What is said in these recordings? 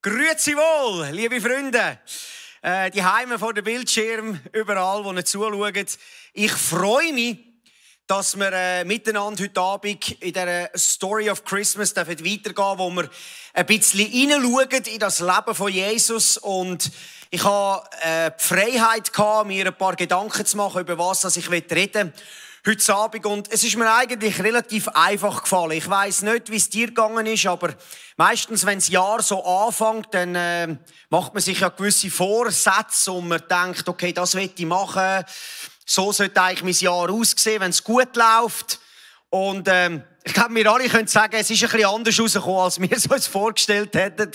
Grüezi wohl, liebe Freunde, die Heime vor dem Bildschirm, überall, wo ihr zuschaut. Ich freue mich, dass wir miteinander heute Abend in dieser Story of Christmas weitergehen dürfen, wo wir ein bisschen hineinschauen in das Leben von Jesus. Und ich hatte die Freiheit, mir ein paar Gedanken zu machen, über was ich reden will heute Abend. Und es ist mir eigentlich relativ einfach gefallen. Ich weiss nicht, wie es dir gegangen ist, aber meistens, wenn das Jahr so anfängt, dann macht man sich ja gewisse Vorsätze und man denkt, okay, das will ich machen. So sollte eigentlich mein Jahr aussehen, wenn es gut läuft. Und ich glaube, wir alle können sagen, es ist ein bisschen anders rausgekommen, als wir es uns vorgestellt hätten.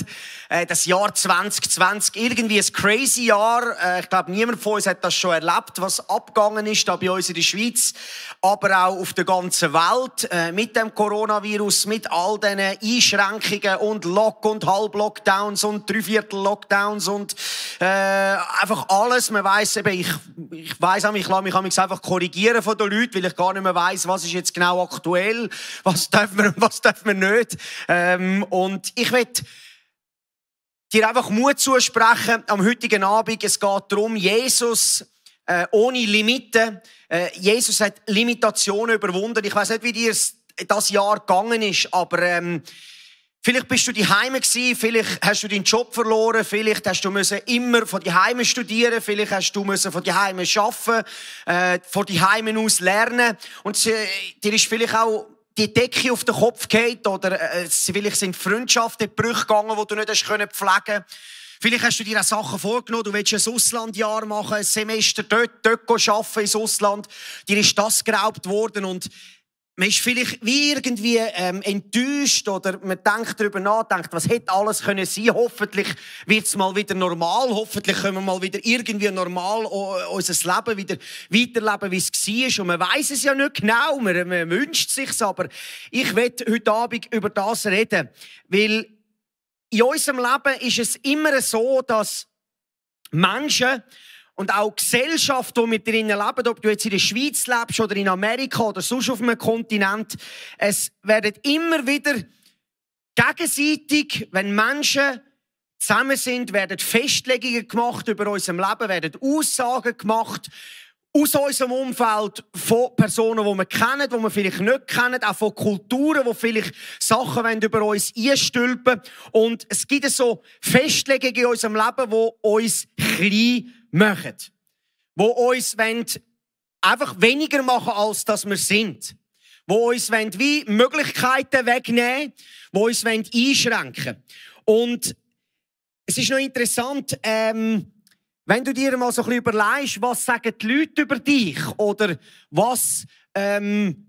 Das Jahr 2020, irgendwie ein crazy Jahr. Ich glaube, niemand von uns hat das schon erlebt, was abgegangen ist, da bei uns in der Schweiz, aber auch auf der ganzen Welt, mit dem Coronavirus, mit all diesen Einschränkungen und und Halb-Lockdowns und Dreiviertel-Lockdowns und einfach alles. Man weiss eben, ich weiss auch, ich lasse mich einfach korrigieren von den Leuten, weil ich gar nicht mehr weiss, was ist jetzt genau aktuell. Was dürfen wir und was dürfen wir nicht? Und ich will dir einfach Mut zusprechen am heutigen Abend. Es geht darum, Jesus ohne Limiten. Jesus hat Limitationen überwunden. Ich weiss nicht, wie dir das Jahr gegangen ist, aber vielleicht bist du daheim gewesen, vielleicht hast du deinen Job verloren, vielleicht hast du immer von daheim studieren, vielleicht hast du von daheim arbeiten, von daheim aus lernen. Und dir ist vielleicht auch die Decke auf den Kopf gefallen oder vielleicht sind Freundschaften in die Brüche gegangen, die du nicht hast pflegen konntest. Vielleicht hast du dir auch Sachen vorgenommen, du willst ein Auslandjahr machen, ein Semester dort arbeiten ins Ausland. Dir ist das geraubt worden und man ist vielleicht wie irgendwie enttäuscht oder man denkt darüber nach, was hätte alles können sein. Hoffentlich wird es mal wieder normal. Hoffentlich können wir mal wieder irgendwie normal unser Leben wieder weiterleben, wie es war. Und man weiss es ja nicht genau, man wünscht es sich, aber ich will heute Abend über das reden. Weil in unserem Leben ist es immer so, dass Menschen und auch Gesellschaft, die wir drinnen leben, ob du jetzt in der Schweiz lebst oder in Amerika oder sonst auf einem Kontinent, es werden immer wieder gegenseitig, wenn Menschen zusammen sind, werden Festlegungen gemacht über unser Leben, werden Aussagen gemacht aus unserem Umfeld von Personen, die wir kennen, die wir vielleicht nicht kennen, auch von Kulturen, die vielleicht Sachen über uns einstülpen. Und es gibt so Festlegungen in unserem Leben, die uns klein machen. Die uns einfach weniger machen, als dass wir sind. Die uns wie Möglichkeiten wegnehmen, die uns einschränken. Und es ist noch interessant, wenn du dir mal so ein bisschen überlegst, was sagen die Leute über dich? Oder was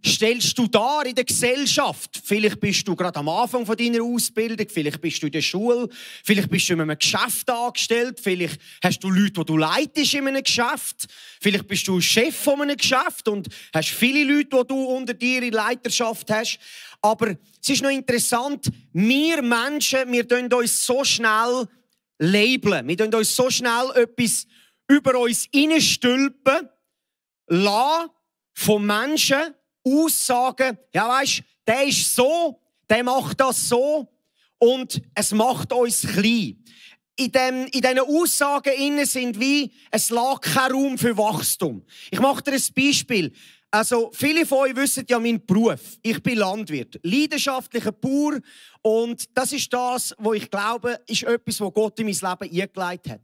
stellst du dar in der Gesellschaft? Vielleicht bist du gerade am Anfang von deiner Ausbildung, vielleicht bist du in der Schule, vielleicht bist du in einem Geschäft angestellt, vielleicht hast du Leute, die du leitest in einem Geschäft, vielleicht bist du Chef von einem Geschäft und hast viele Leute, die du unter dir in Leiterschaft hast. Aber es ist noch interessant, wir Menschen, wir tun uns so schnell labeln. Wir tun uns so schnell etwas über uns hineinstülpen lassen von Menschen, Aussagen, ja weisst, der ist so, der macht das so und es macht uns klein. In diesen Aussagen sind wie, es lag kein Raum für Wachstum. Ich mache dir ein Beispiel. Also, viele von euch wissen ja meinen Beruf. Ich bin Landwirt, leidenschaftlicher Bauer und das ist das, was ich glaube, ist etwas, was Gott in mein Leben eingelegt hat.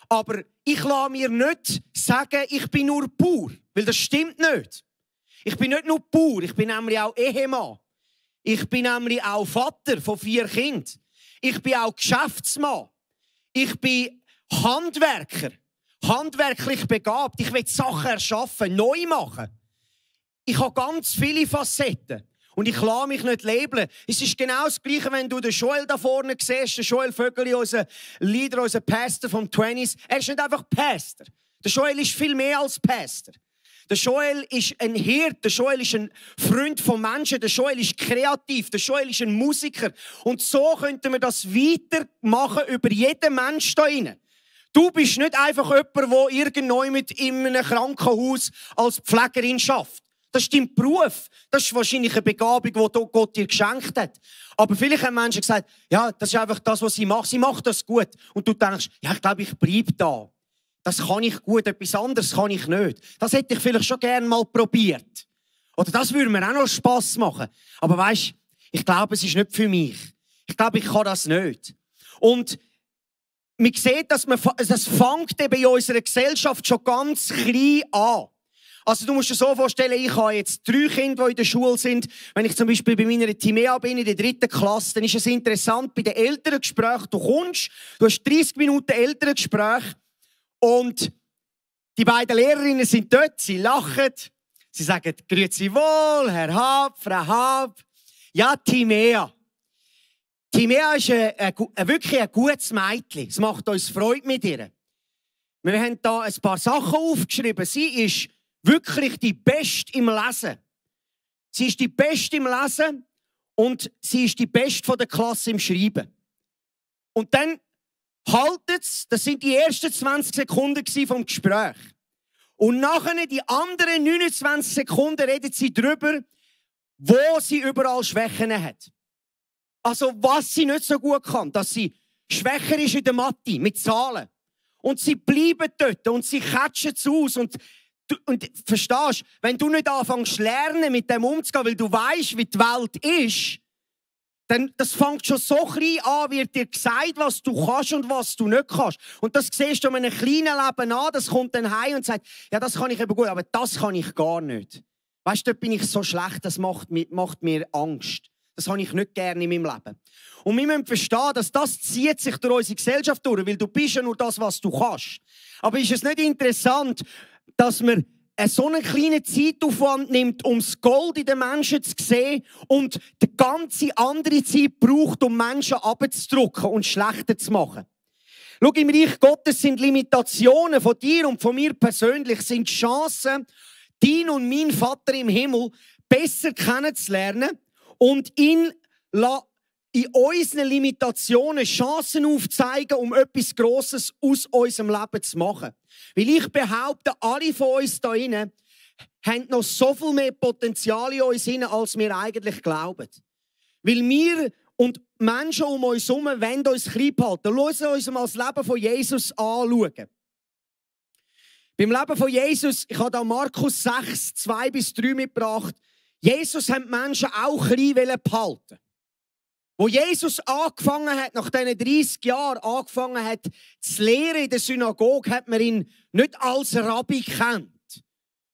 Aber ich lasse mir nicht sagen, ich bin nur Bauer, weil das stimmt nicht. Ich bin nicht nur Bauer, ich bin nämlich auch Ehemann. Ich bin nämlich auch Vater von 4 Kindern. Ich bin auch Geschäftsmann. Ich bin Handwerker, handwerklich begabt. Ich will Sachen erschaffen, neu machen. Ich habe ganz viele Facetten. Und ich lasse mich nicht labeln. Es ist genau das Gleiche, wenn du den Joel da vorne siehst, den Joel Vögeli, unser Leader, unser Pastor vom 20s. Er ist nicht einfach Pastor. Der Joel ist viel mehr als Pastor. Der Joel ist ein Hirt, der Joel ist ein Freund von Menschen, der Joel ist kreativ, der Joel ist ein Musiker. Und so könnten wir das weitermachen über jeden Menschen da drinnen. Du bist nicht einfach jemand, der irgendwo in einem Krankenhaus als Pflegerin schafft. Das ist dein Beruf. Das ist wahrscheinlich eine Begabung, die Gott dir geschenkt hat. Aber vielleicht haben Menschen gesagt, ja, das ist einfach das, was sie macht. Sie macht das gut. Und du denkst, ja, ich glaube, ich bleibe da. Das kann ich gut, etwas anderes kann ich nicht. Das hätte ich vielleicht schon gerne mal probiert. Oder das würde mir auch noch Spass machen. Aber weisst, ich glaube, es ist nicht für mich. Ich glaube, ich kann das nicht. Und man sieht, das fängt eben in unserer Gesellschaft schon ganz klein an. Also du musst dir so vorstellen, ich habe jetzt 3 Kinder, die in der Schule sind. Wenn ich zum Beispiel bei meiner Timea bin, in der 3. Klasse, dann ist es interessant, bei den Elterngesprächen, du hast 30 Minuten Elterngespräch und die beiden Lehrerinnen sind dort, sie lachen, sie sagen, grüezi wohl, Herr Hab, Frau Hab. Ja, Timea. Timea ist wirklich ein gutes Mädchen. Es macht uns Freude mit ihr. Wir haben da ein paar Sachen aufgeschrieben. Sie ist wirklich die Beste im Lesen. Sie ist die Beste im Lesen und sie ist die Beste von der Klasse im Schreiben. Und dann haltet's, das sind die ersten 20 Sekunden vom Gespräch. Und nachher die anderen 29 Sekunden redet sie darüber, wo sie überall Schwächen hat. Also was sie nicht so gut kann, dass sie schwächer ist in der Mathe, mit Zahlen. Und sie bleiben dort und sie catchen es aus. Und verstehst, wenn du nicht anfängst zu lernen, mit dem umzugehen, weil du weißt, wie die Welt ist, dann das fängt schon so klein an, wird dir gesagt, was du kannst und was du nicht kannst. Und das siehst du in einem kleinen Leben an, das kommt dann heim und sagt, ja, das kann ich eben gut, aber das kann ich gar nicht. Weißt du, dort bin ich so schlecht, das macht mir Angst. Das habe ich nicht gerne in meinem Leben. Und wir müssen verstehen, dass das zieht sich durch unsere Gesellschaft durch, weil du bist ja nur das, was du kannst. Aber ist es nicht interessant, dass man so einen kleinen Zeitaufwand nimmt, um das Gold in den Menschen zu sehen und die ganze andere Zeit braucht, um Menschen abzudrücken und schlechter zu machen? Schau, im Reich Gottes sind Limitationen von dir und von mir persönlich, sind Chancen, dein und mein Vater im Himmel besser kennenzulernen und ihn in unseren Limitationen Chancen aufzeigen, um etwas Grosses aus unserem Leben zu machen. Weil ich behaupte, alle von uns hier drinnen haben noch so viel mehr Potenzial in uns hinein, als wir eigentlich glauben. Weil wir und Menschen um uns herum wollen uns klein behalten. Lassen uns mal das Leben von Jesus anschauen. Beim Leben von Jesus, ich habe da Markus 6, 2-3 mitgebracht. Jesus hat die Menschen auch klein behalten. Wo Jesus angefangen hat, nach diesen 30 Jahren angefangen hat, zu lehren in der Synagoge, hat man ihn nicht als Rabbi gekannt.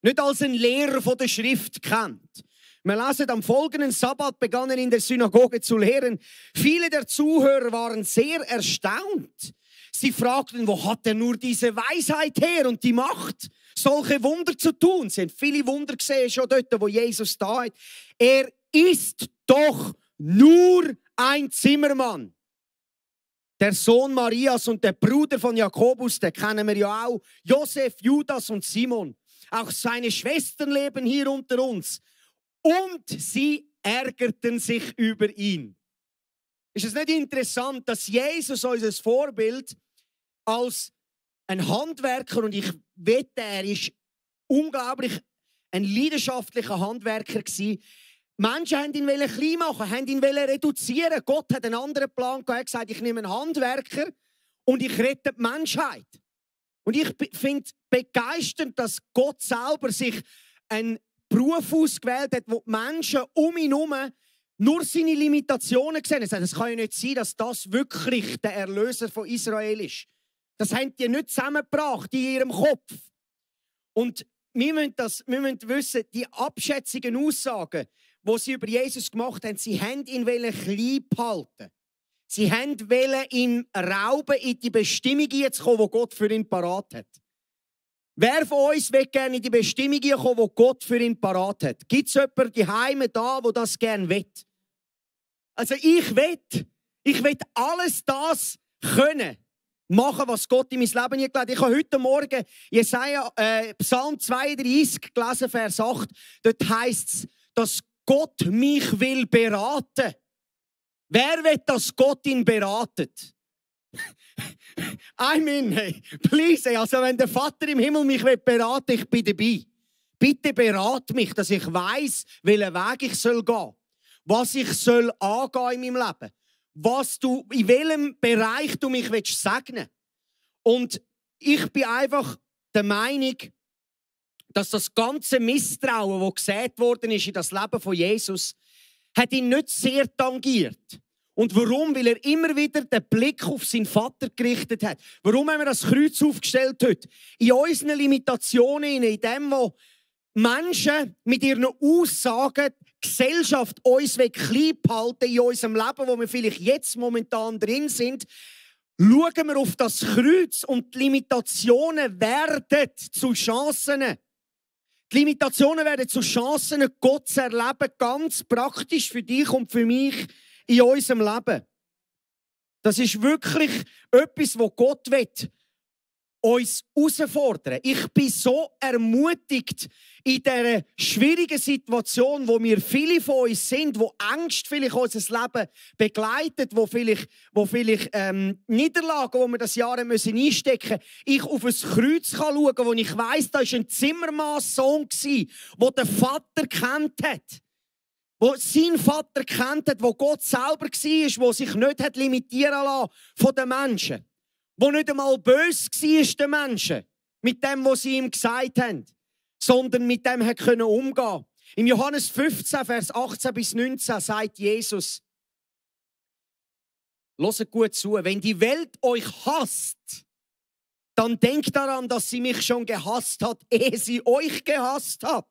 Nicht als ein Lehrer von der Schrift gekannt. Wir lesen, am folgenden Sabbat begann er in der Synagoge zu lehren. Viele der Zuhörer waren sehr erstaunt. Sie fragten, wo hat er nur diese Weisheit her und die Macht, solche Wunder zu tun? Sie haben viele Wunder gesehen schon dort, wo Jesus da ist. Er ist doch nur ein Zimmermann. Der Sohn Marias und der Bruder von Jakobus, der kennen wir ja auch. Josef, Judas und Simon. Auch seine Schwestern leben hier unter uns. Und sie ärgerten sich über ihn. Ist es nicht interessant, dass Jesus unser Vorbild als ein Handwerker, und ich wette, er ist unglaublich ein leidenschaftlicher Handwerker gewesen. Menschen haben ihn klein machen, haben ihn reduzieren. Gott hat einen anderen Plan gehabt. Er hat gesagt, ich nehme einen Handwerker und ich rette die Menschheit. Und ich finde es begeisternd, dass Gott selber sich einen Beruf ausgewählt hat, wo die Menschen um ihn herum nur seine Limitationen sehen. Er sagt, es kann ja nicht sein, dass das wirklich der Erlöser von Israel ist. Das haben die nicht zusammengebracht in ihrem Kopf. Und wir müssen wissen, die abschätzigen Aussagen, die sie über Jesus gemacht haben, sie haben ihn klein behalten. Sie wollten ihn rauben, in die Bestimmung zu kommen, die Gott für ihn parat hat. Wer von uns will gerne in die Bestimmung kommen, die Gott für ihn parat hat? Gibt es jemanden daheim da, der das gerne will? Also ich will alles das können machen, was Gott in mein Leben gelegt hat. Ich habe heute Morgen Jesaja, Psalm 32 gelesen, Vers 8. Dort heisst es, dass Gott mich will beraten. Wer will, dass Gott ihn beratet? I mean, hey, please, also wenn der Vater im Himmel mich beraten will, ich bin dabei. Bitte berate mich, dass ich weiss, welchen Weg ich gehen soll, was ich soll angehen in meinem Leben, in welchem Bereich du mich segnen willst. Und ich bin einfach der Meinung, dass das ganze Misstrauen, das gesät worden ist in das Leben von Jesus, hat ihn nicht sehr tangiert. Und warum? Weil er immer wieder den Blick auf seinen Vater gerichtet hat. Warum haben wir das Kreuz aufgestellt heute? In unseren Limitationen, in dem, wo Menschen mit ihren Aussagen die Gesellschaft uns klein behalten in unserem Leben, wo wir vielleicht jetzt momentan drin sind, schauen wir auf das Kreuz und die Limitationen werden zu Chancen. Die Limitationen werden zu Chancen, Gott zu erleben, ganz praktisch für dich und für mich in unserem Leben. Das ist wirklich etwas, was Gott will, uns herausfordern. Ich bin so ermutigt in dieser schwierigen Situation, wo wir viele von uns sind, wo Angst vielleicht unser Leben begleitet, wo vielleicht Niederlagen, wo wir das Jahr einstecken müssen, ich auf ein Kreuz schauen kann, wo ich weiss, da war ein Zimmermannssohn, der den Vater kennt hat. Wo sein Vater kennt hat, wo Gott selber war, wo sich nicht limitieren lassen von den Menschen. Wo nicht einmal böse war den Menschen mit dem, was sie ihm gesagt haben, sondern mit dem er umgehen konnte. Im Johannes 15, Vers 18 bis 19 sagt Jesus, hört gut zu, wenn die Welt euch hasst, dann denkt daran, dass sie mich schon gehasst hat, ehe sie euch gehasst hat.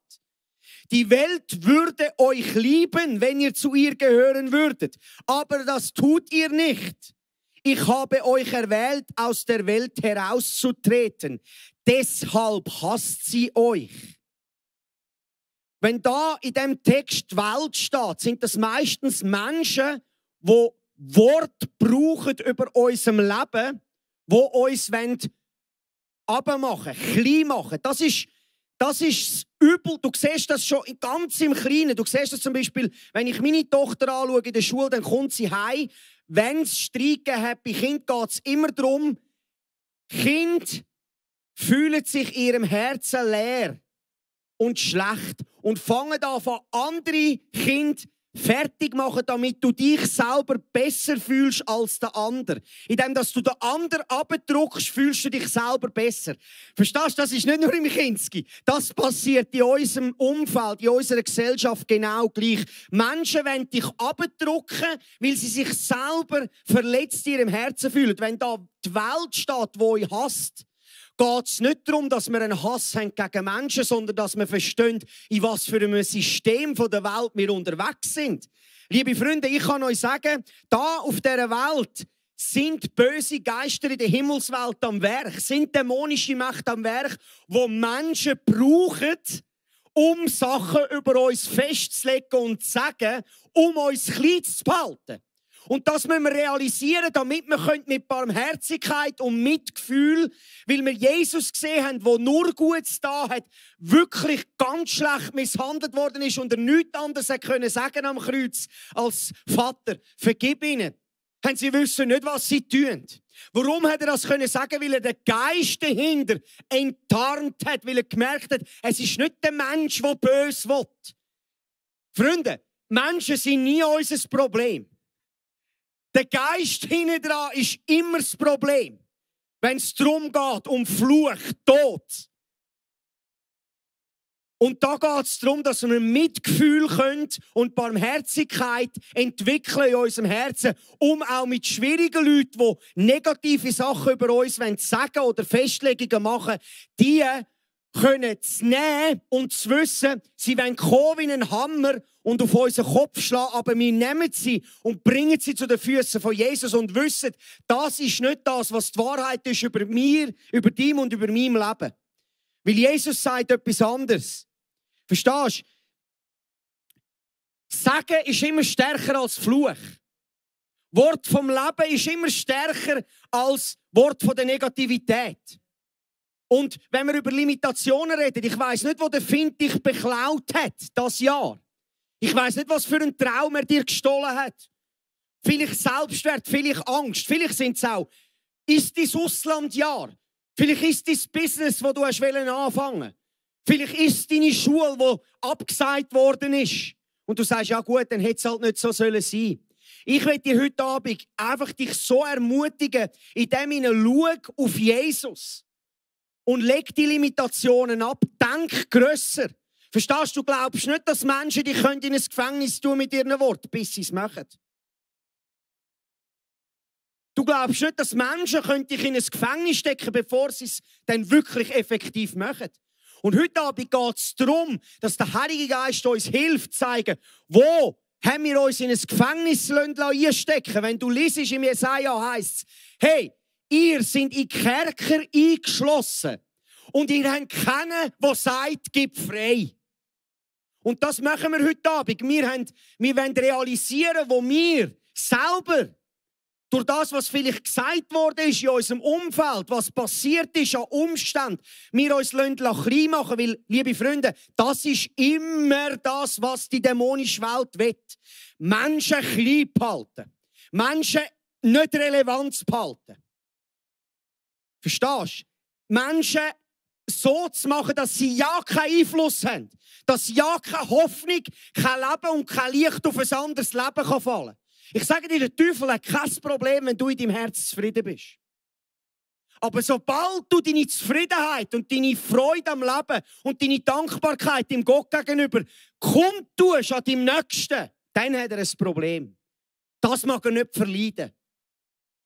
Die Welt würde euch lieben, wenn ihr zu ihr gehören würdet. Aber das tut ihr nicht. Ich habe euch erwählt, aus der Welt herauszutreten. Deshalb hasst sie euch. Wenn da in dem Text die Welt steht, sind das meistens Menschen, die Worte brauchen über unserem Leben, die uns abmachen, klein machen. Das ist das Übel. Du siehst das schon ganz im Kleinen. Du siehst das zum Beispiel, wenn ich meine Tochter anschaue in der Schule, dann kommt sie heim. Wenn es Streit hat, bei Kindern geht es immer darum, Kinder fühlen sich in ihrem Herzen leer und schlecht und fangen an, andere Kinder fertig machen, damit du dich selber besser fühlst als der andere. Indem dass du den anderen abdrückst, fühlst du dich selber besser. Verstehst du? Das ist nicht nur im Kinski. Das passiert in unserem Umfeld, in unserer Gesellschaft genau gleich. Menschen wollen dich abdrücken, weil sie sich selber verletzt in ihrem Herzen fühlen. Wenn da die Welt steht, die euch hasst, geht es nicht darum, dass wir einen Hass haben gegen Menschen, sondern dass wir verstehen, in was für einem System der Welt wir unterwegs sind. Liebe Freunde, ich kann euch sagen, da auf dieser Welt sind böse Geister in der Himmelswelt am Werk, sind dämonische Mächte am Werk, wo Menschen brauchen, um Sachen über uns festzulegen und zu sagen, um uns klein zu behalten. Und das müssen wir realisieren, damit wir mit Barmherzigkeit und Mitgefühl, weil wir Jesus gesehen haben, der nur Gutes da hat, wirklich ganz schlecht misshandelt worden ist und er nichts anderes können sagen am Kreuz als Vater, vergib ihnen. Sie wissen nicht, was sie tun. Warum hat er das können sagen? Weil er den Geist dahinter enttarnt hat, weil er gemerkt hat, es ist nicht der Mensch, der böse will. Freunde, Menschen sind nie unser Problem. Der Geist hinten dran ist immer das Problem, wenn es darum geht, um Fluch, Tod. Und da geht es darum, dass wir Mitgefühl können und Barmherzigkeit entwickeln in unserem Herzen, um auch mit schwierigen Leuten, die negative Sachen über uns sagen oder Festlegungen machen, die können zu nehmen und zu wissen, sie wollen kommen wie ein Hammer und auf unseren Kopf schlagen, aber wir nehmen sie und bringen sie zu den Füßen von Jesus und wissen, das ist nicht das, was die Wahrheit ist über mir, über dich und über mein Leben. Weil Jesus sagt etwas anderes. Verstehst du? Sagen ist immer stärker als Fluch. Wort vom Leben ist immer stärker als Wort von der Negativität. Und wenn wir über Limitationen reden, ich weiss nicht, wo der Find dich beklaut hat, das Jahr. Ich weiss nicht, was für einen Traum er dir gestohlen hat. Vielleicht Selbstwert, vielleicht Angst, vielleicht sind es auch, ist dein Auslandjahr, vielleicht ist dein Business, das du anfangen willst. Vielleicht ist es deine Schule, die abgesagt worden ist. Und du sagst, ja gut, dann hätte es halt nicht so sein sollen. Ich will dir heute Abend einfach dich so ermutigen, indem ich schau auf Jesus und leg die Limitationen ab. Denk grösser. Verstehst du? Du glaubst nicht, dass Menschen dich in ein Gefängnis tun mit ihren Worten, bis sie es machen. Du glaubst nicht, dass Menschen dich in ein Gefängnis stecken, bevor sie es dann wirklich effektiv machen. Und heute Abend geht es darum, dass der Heilige Geist uns hilft, zu zeigen, wo haben wir uns in ein Gefängnis einstecken. Wenn du liest, im Jesaja heisst es, hey, ihr seid in Kerker eingeschlossen und ihr habt keinen, der sagt, gib frei. Und das machen wir heute Abend. Wir wollen realisieren, wo wir selber durch das, was vielleicht gesagt worden ist in unserem Umfeld, was passiert ist an Umständen, wir uns klein machen, weil, liebe Freunde, das ist immer das, was die dämonische Welt will. Menschen klein behalten. Menschen nicht relevant behalten. Verstehst du? Menschen so zu machen, dass sie ja keinen Einfluss haben. Dass ja keine Hoffnung, kein Leben und kein Licht auf ein anderes Leben fallen kann. Ich sage dir, der Teufel hat kein Problem, wenn du in deinem Herzen zufrieden bist. Aber sobald du deine Zufriedenheit und deine Freude am Leben und deine Dankbarkeit dem Gott gegenüber kundtust an deinem Nächsten, dann hat er ein Problem. Das mag er nicht verleiden.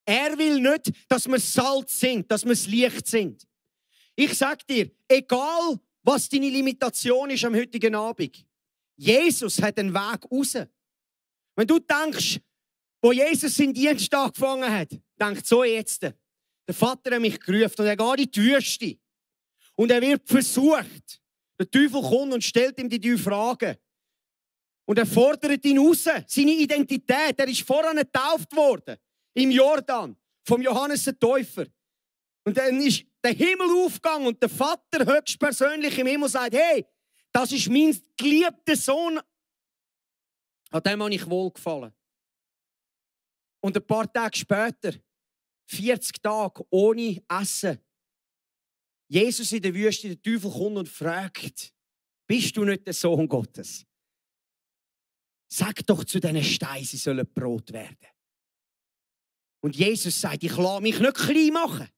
Er will nicht, dass wir Salz sind, dass wir das Licht sind. Ich sage dir, egal was deine Limitation ist am heutigen Abend, Jesus hat einen Weg raus. Wenn du denkst, wo Jesus seinen Dienst angefangen hat, denkt so jetzt. Der Vater hat mich gerufen und er geht in die Wüste. Und er wird versucht. Der Teufel kommt und stellt ihm die 3 Fragen. Und er fordert ihn raus, seine Identität. Er ist vorher getauft worden, im Jordan, vom Johannes den Täufer. Und dann ist der Himmel aufgegangen und der Vater höchstpersönlich im Himmel sagt, hey, das ist mein geliebter Sohn. An dem habe ich wohlgefallen. Und ein paar Tage später, 40 Tage ohne Essen, Jesus in der Wüste, der Teufel kommt und fragt, bist du nicht der Sohn Gottes? Sag doch zu diesen Steinen, sie sollen Brot werden. Und Jesus sagt, ich lasse mich nicht klein machen.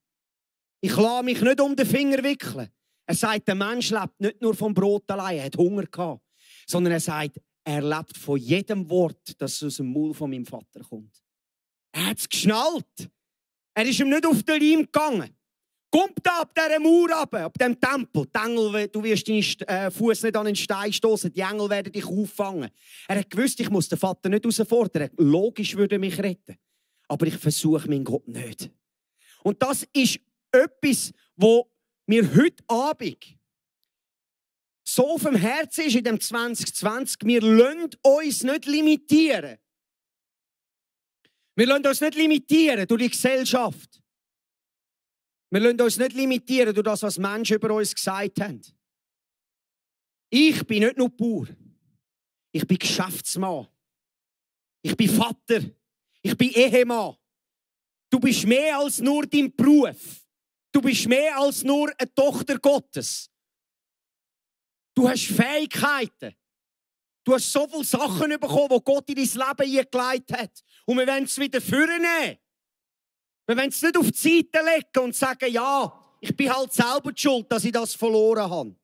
Ich lasse mich nicht um den Finger wickeln. Er sagt, der Mensch lebt nicht nur vom Brot allein, er hat Hunger gehabt, sondern er sagt, er lebt von jedem Wort, das aus dem Mund von meinem Vater kommt. Er hat es geschnallt. Er ist ihm nicht auf den Leim gegangen. Kommt da ab dieser Mauer ab, ab diesem Tempel. Die Engel, du wirst deinen Fuß nicht an den Stein stoßen, die Engel werden dich auffangen. Er hat gewusst, ich muss den Vater nicht herausfordern. Logisch würde er mich retten. Aber ich versuche meinen Gott nicht. Und das ist etwas, wo mir heute Abend so auf dem Herzen ist in dem 2020. Wir lassen uns nicht limitieren. Wir lassen uns nicht limitieren durch die Gesellschaft. Wir lassen uns nicht limitieren durch das, was Menschen über uns gesagt haben. Ich bin nicht nur Bauer. Ich bin Geschäftsmann. Ich bin Vater. Ich bin Ehemann. Du bist mehr als nur dein Beruf. Du bist mehr als nur eine Tochter Gottes. Du hast Fähigkeiten. Du hast so viele Sachen bekommen, die Gott in dein Leben eingelegt hat. Und wir wollen es wieder vornehmen. Wir wollen es nicht auf die Seite legen und sagen, ja, ich bin halt selber schuld, dass ich das verloren habe.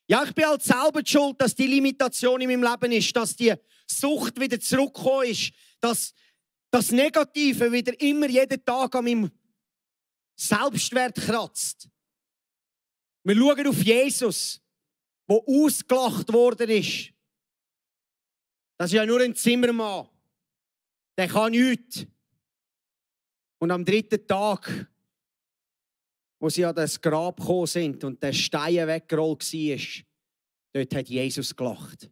Ja, ich bin halt selber schuld, dass die Limitation in meinem Leben ist, dass die Sucht wieder zurückgekommen ist, dass das Negative wieder immer jeden Tag an meinem Selbstwert kratzt. Wir schauen auf Jesus, der ausgelacht worden ist. Das ist ja nur ein Zimmermann. Der kann nichts. Und am 3. Tag, wo sie an das Grab gekommen sind und der Stein weggerollt war, dort hat Jesus gelacht.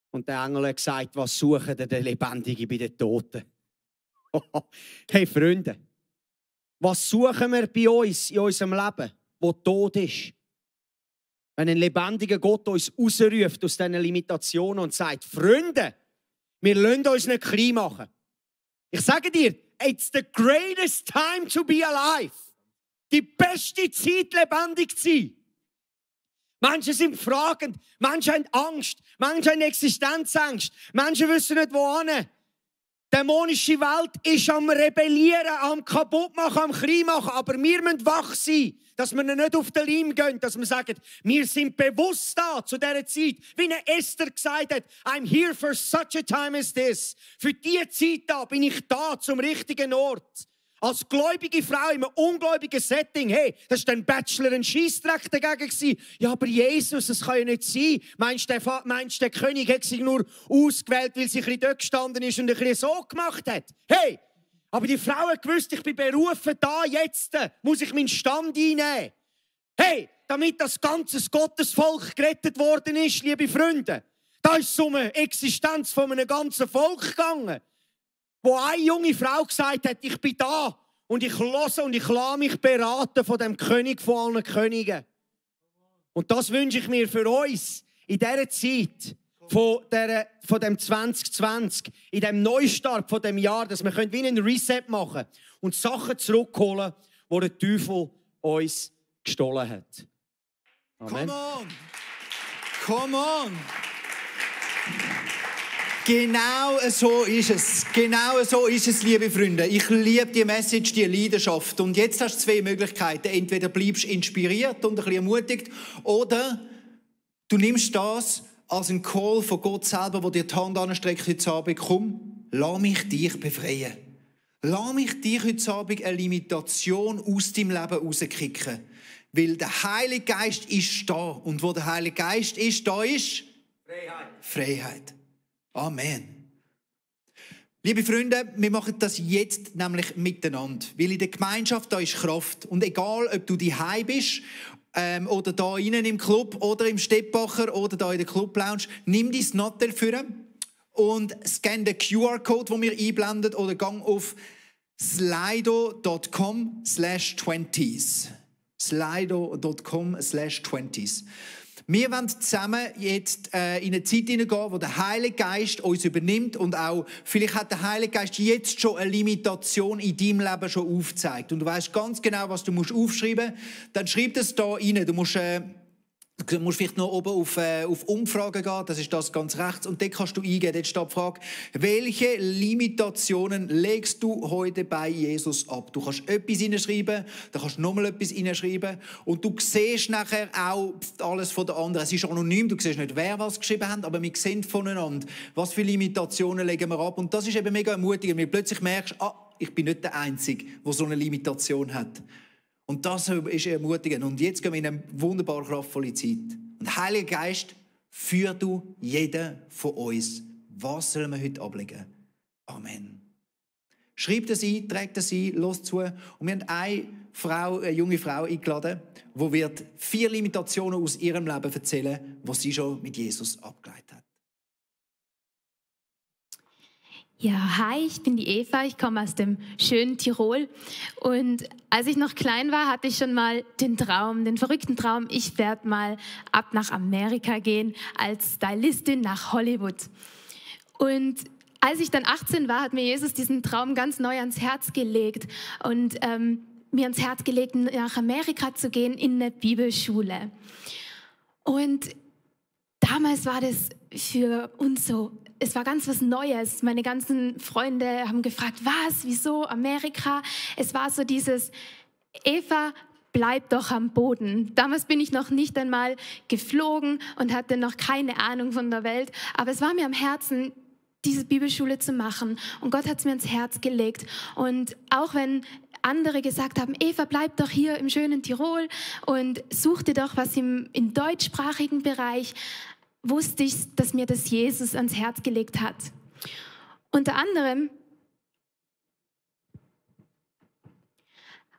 Und der Engel hat gesagt, was suchen der Lebendige bei den Toten? Hey Freunde, was suchen wir bei uns in unserem Leben, wo tot ist? Wenn ein lebendiger Gott uns rausruft aus diesen Limitationen und sagt, Freunde, wir lassen uns nicht klein machen. Ich sage dir, it's the greatest time to be alive. Die beste Zeit, lebendig zu sein. Menschen sind fragend, Menschen haben Angst, Menschen haben Existenzängste, Menschen wissen nicht, wohin. Die dämonische Welt ist am Rebellieren, am Kaputtmachen, am Klein machen, aber wir müssen wach sein, dass wir nicht auf den Leim gehen, dass wir sagen, wir sind bewusst da zu dieser Zeit, wie eine Esther gesagt hat, I'm here for such a time as this. Für diese Zeit da bin ich da zum richtigen Ort. Als gläubige Frau in einem ungläubigen Setting, hey, das war ein Bachelor, ein Scheissdreck dagegen gewesen. Ja, aber Jesus, das kann ja nicht sein. Meinst du, der König hat sich nur ausgewählt, weil sie ein bisschen dort gestanden ist und ein bisschen so gemacht hat? Hey, aber die Frau hat gewusst, ich bin berufen, da, jetzt, muss ich meinen Stand einnehmen. Hey, damit das ganze Gottesvolk gerettet worden ist, liebe Freunde, da ist es um eine Existenz von einem ganzen Volk gegangen. Wo eine junge Frau gesagt hat, ich bin da und ich höre und ich lasse mich beraten von dem König von allen Königen. Und das wünsche ich mir für uns in dieser Zeit von dem 2020, in dem Neustart von dem Jahr, dass wir wie einen Reset machen können und Sachen zurückholen, die der Teufel uns gestohlen hat. Amen. Come on! Come on! Genau so ist es. Genau so ist es, liebe Freunde. Ich liebe die Message, die Leidenschaft. Und jetzt hast du zwei Möglichkeiten. Entweder bleibst du inspiriert und ein bisschen ermutigt, oder du nimmst das als einen Call von Gott selber, der dir die Hand anstreckt heute Abend. Komm, lass mich dich befreien. Lass mich dich heute Abend eine Limitation aus deinem Leben rauskicken. Weil der Heilige Geist ist da. Und wo der Heilige Geist ist, da ist Freiheit. Freiheit. Amen. Liebe Freunde, wir machen das jetzt nämlich miteinander, weil in der Gemeinschaft da ist Kraft. Und egal, ob du daheim bist oder da innen im Club oder im Stettbacher oder da in der Club Lounge, nimm dein Nattel für und scan den QR-Code, den wir einblenden, oder gang auf slido.com/20s. slido.com/20s. Wir wollen zusammen jetzt in eine Zeit hineingehen, wo der Heilige Geist uns übernimmt und auch, vielleicht hat der Heilige Geist jetzt schon eine Limitation in deinem Leben schon aufgezeigt. Und du weißt ganz genau, was du aufschreiben musst. Dann schreib das da rein. Du musst vielleicht noch oben auf Umfragen gehen, das ist das ganz rechts, und dort kannst du eingeben, dort steht die Frage, welche Limitationen legst du heute bei Jesus ab? Du kannst etwas hineinschreiben, dann kannst du nochmal etwas hineinschreiben und du siehst nachher auch alles von den anderen. Es ist anonym, du siehst nicht, wer was geschrieben hat, aber wir sehen voneinander, was für Limitationen legen wir ab, und das ist eben mega ermutigend, weil du plötzlich merkst, ich bin nicht der Einzige, der so eine Limitation hat. Und das ist ermutigend. Und jetzt gehen wir in eine wunderbar kraftvolle Zeit. Und Heiliger Geist, führ du jeden von uns. Was sollen wir heute ablegen? Amen. Schreib das ein, träg das ein, los zu. Und wir haben eine junge Frau eingeladen, die wird 4 Limitationen aus ihrem Leben erzählen, die sie schon mit Jesus abgeleitet hat. Ja, hi, ich bin die Eva, ich komme aus dem schönen Tirol und als ich noch klein war, hatte ich schon mal den verrückten Traum, ich werde mal ab nach Amerika gehen als Stylistin nach Hollywood. Und als ich dann 18 war, hat mir Jesus diesen Traum ganz neu ans Herz gelegt und mir ans Herz gelegt, nach Amerika zu gehen in eine Bibelschule. Und damals war das für uns so, es war ganz was Neues. Meine ganzen Freunde haben gefragt, was, wieso, Amerika? Es war so dieses, Eva, bleib doch am Boden. Damals bin ich noch nicht einmal geflogen und hatte noch keine Ahnung von der Welt. Aber es war mir am Herzen, diese Bibelschule zu machen. Und Gott hat es mir ins Herz gelegt. Und auch wenn andere gesagt haben, Eva, bleib doch hier im schönen Tirol und such dir doch was im deutschsprachigen Bereich, wusste ich, dass mir das Jesus ans Herz gelegt hat. Unter anderem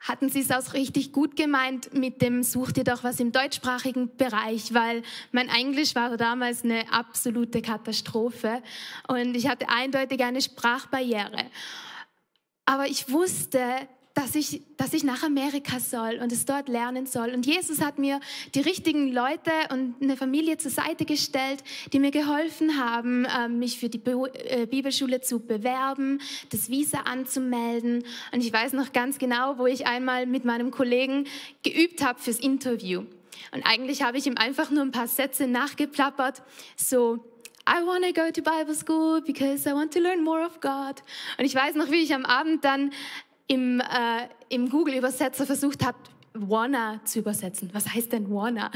hatten sie es auch richtig gut gemeint mit dem Such dir doch was im deutschsprachigen Bereich, weil mein Englisch war damals eine absolute Katastrophe und ich hatte eindeutig eine Sprachbarriere. Aber ich wusste, dass ich nach Amerika soll und es dort lernen soll. Und Jesus hat mir die richtigen Leute und eine Familie zur Seite gestellt, die mir geholfen haben, mich für die Bibelschule zu bewerben, das Visa anzumelden. Und ich weiß noch ganz genau, wo ich einmal mit meinem Kollegen geübt habe fürs Interview. Und eigentlich habe ich ihm einfach nur ein paar Sätze nachgeplappert, so, I want to go to Bible school because I want to learn more of God. Und ich weiß noch, wie ich am Abend dann im Google-Übersetzer versucht habe, wanna zu übersetzen. Was heißt denn wanna?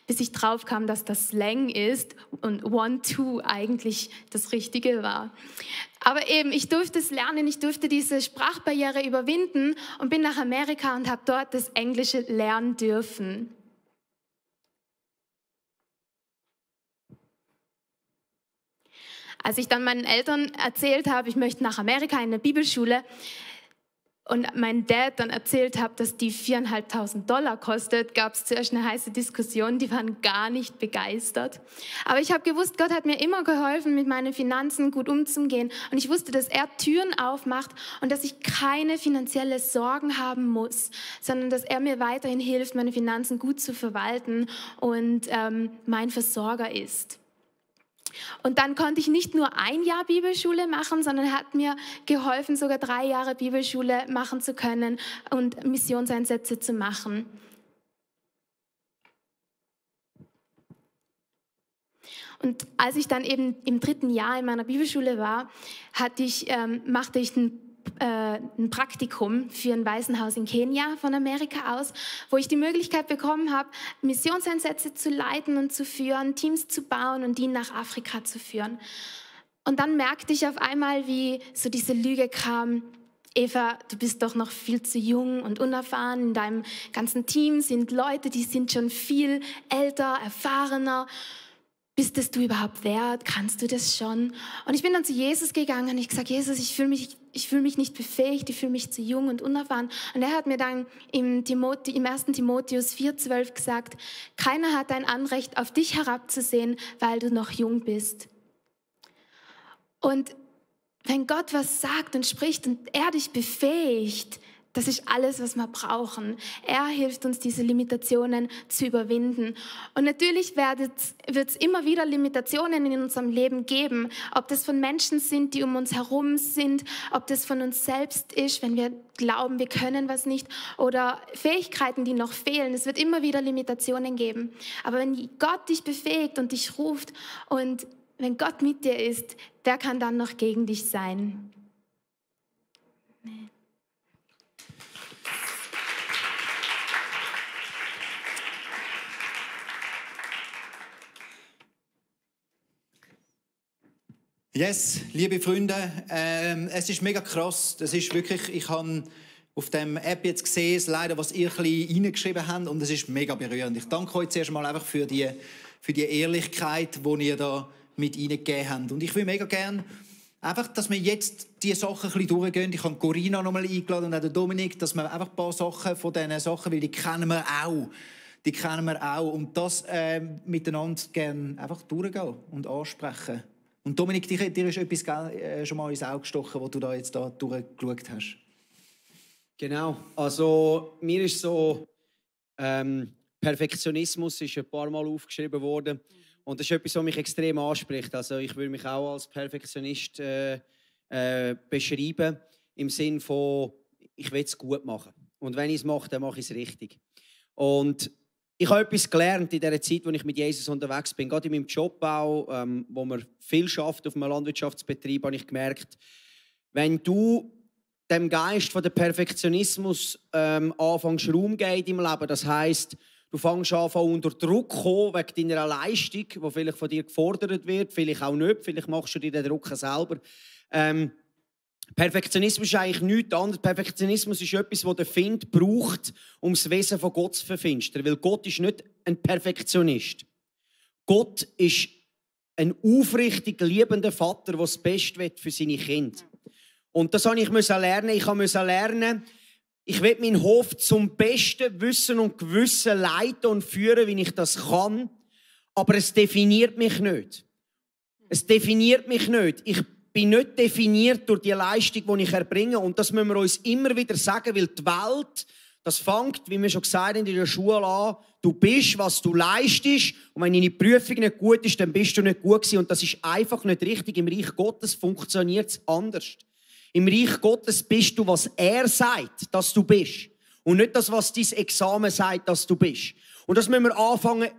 Bis ich drauf kam, dass das Slang ist und want to eigentlich das Richtige war. Aber eben, ich durfte es lernen, ich durfte diese Sprachbarriere überwinden und bin nach Amerika und habe dort das Englische lernen dürfen. Als ich dann meinen Eltern erzählt habe, ich möchte nach Amerika in eine Bibelschule, und mein Dad dann erzählt hat, dass die $4.500 kostet, gab es zuerst eine heiße Diskussion, die waren gar nicht begeistert. Aber ich habe gewusst, Gott hat mir immer geholfen, mit meinen Finanzen gut umzugehen. Und ich wusste, dass er Türen aufmacht und dass ich keine finanziellen Sorgen haben muss, sondern dass er mir weiterhin hilft, meine Finanzen gut zu verwalten und mein Versorger ist. Und dann konnte ich nicht nur ein Jahr Bibelschule machen, sondern er hat mir geholfen, sogar 3 Jahre Bibelschule machen zu können und Missionseinsätze zu machen. Und als ich dann eben im 3. Jahr in meiner Bibelschule war, machte ich ein Praktikum für ein Waisenhaus in Kenia von Amerika aus, wo ich die Möglichkeit bekommen habe, Missionseinsätze zu leiten und zu führen, Teams zu bauen und die nach Afrika zu führen. Und dann merkte ich auf einmal, wie so diese Lüge kam: Eva, du bist doch noch viel zu jung und unerfahren. In deinem ganzen Team sind Leute, die sind schon viel älter, erfahrener. Bist es du überhaupt wert? Kannst du das schon? Und ich bin dann zu Jesus gegangen und ich gesagt: Jesus, ich fühle mich nicht befähigt, ich fühle mich zu jung und unerfahren. Und er hat mir dann im 1. Timotheus 4,12 gesagt: Keiner hat ein Anrecht, auf dich herabzusehen, weil du noch jung bist. Und wenn Gott was sagt und spricht und er dich befähigt, das ist alles, was wir brauchen. Er hilft uns, diese Limitationen zu überwinden. Und natürlich wird es immer wieder Limitationen in unserem Leben geben. Ob das von Menschen sind, die um uns herum sind, ob das von uns selbst ist, wenn wir glauben, wir können was nicht, oder Fähigkeiten, die noch fehlen. Es wird immer wieder Limitationen geben. Aber wenn Gott dich befähigt und dich ruft und wenn Gott mit dir ist, wer kann dann noch gegen dich sein? Yes, liebe Freunde, es ist mega krass. Das ist wirklich, ich habe auf der App jetzt gesehen, leider, was ihr ein bisschen reingeschrieben habt, und es ist mega berührend. Ich danke euch zuerst mal einfach für die Ehrlichkeit, die ihr da mit reingegeben habt. Und ich will mega gerne einfach, dass wir jetzt diese Sachen ein bisschen durchgehen. Ich habe Corinna noch mal eingeladen und auch den Dominik, dass wir einfach ein paar Sachen von diesen Sachen, weil die kennen wir auch. Und das miteinander gerne einfach durchgehen und ansprechen. Und Dominik, dir ist etwas schon mal ins Auge gestochen, wo du da jetzt da durchgeschaut hast. Genau, also mir ist so, Perfektionismus ist ein paar Mal aufgeschrieben worden. Und das ist etwas, was mich extrem anspricht. Also ich würde mich auch als Perfektionist beschreiben, im Sinne von, ich will es gut machen. Und wenn ich es mache, dann mache ich es richtig. Und ich habe etwas gelernt in der Zeit, als ich mit Jesus unterwegs bin. Gerade in meinem Job auch, wo man viel schafft auf einem Landwirtschaftsbetrieb, habe ich gemerkt, wenn du dem Geist von der Perfektionismus anfängst Raum geben im Leben, das heisst, du fängst an unter Druck zu kommen wegen deiner Leistung, die vielleicht von dir gefordert wird, vielleicht auch nicht, vielleicht machst du dir den Druck selber. Perfektionismus ist eigentlich nichts anderes. Perfektionismus ist etwas, das der Find braucht, um das Wesen von Gott zu verfinstern. Weil Gott ist nicht ein Perfektionist. Gott ist ein aufrichtig liebender Vater, der das Beste für seine Kinder. Und das musste ich lernen. Ich musste lernen, ich will meinen Hof zum besten Wissen und Gewissen leiten und führen, wie ich das kann. Aber es definiert mich nicht. Es definiert mich nicht. Ich bin nicht definiert durch die Leistung, die ich erbringe. Und das müssen wir uns immer wieder sagen, weil die Welt, das fängt, wie wir schon gesagt haben, in der Schule an. Du bist, was du leistest. Und wenn deine Prüfung nicht gut ist, dann bist du nicht gut gewesen. Und das ist einfach nicht richtig. Im Reich Gottes funktioniert es anders. Im Reich Gottes bist du, was er sagt, dass du bist. Und nicht das, was dein Examen sagt, dass du bist. Und das müssen wir anfangen.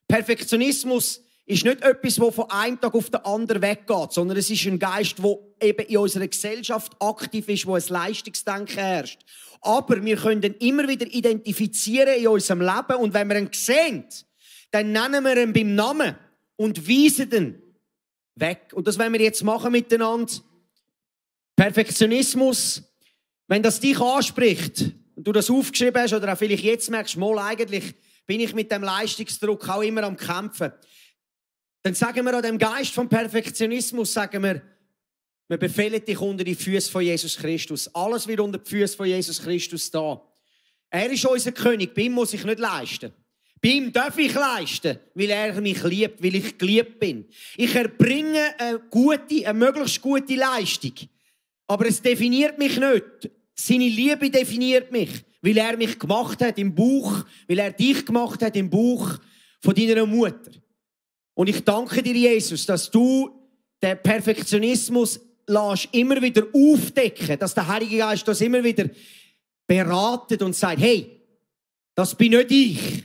Perfektionismus ist nicht etwas, das von einem Tag auf den anderen weggeht, sondern es ist ein Geist, der eben in unserer Gesellschaft aktiv ist, wo ein Leistungsdenken herrscht. Aber wir können ihn immer wieder identifizieren in unserem Leben und wenn wir ihn sehen, dann nennen wir ihn beim Namen und weisen ihn weg. Und das wollen wir jetzt machen miteinander. Perfektionismus, wenn das dich anspricht und du das aufgeschrieben hast oder auch vielleicht jetzt merkst, mal eigentlich bin ich mit dem Leistungsdruck auch immer am Kämpfen, dann sagen wir an dem Geist vom Perfektionismus, sagen wir befehlen dich unter die Füße von Jesus Christus. Alles wird unter die Füße von Jesus Christus da. Er ist unser König, bei ihm muss ich nicht leisten. Bei ihm darf ich leisten, weil er mich liebt, weil ich geliebt bin. Ich erbringe eine möglichst gute Leistung. Aber es definiert mich nicht. Seine Liebe definiert mich, weil er mich gemacht hat im Bauch, weil er dich gemacht hat im Bauch von deiner Mutter. Und ich danke dir, Jesus, dass du den Perfektionismus immer wieder aufdecken, dass der Heilige Geist das immer wieder beratet und sagt, hey, das bin nicht ich.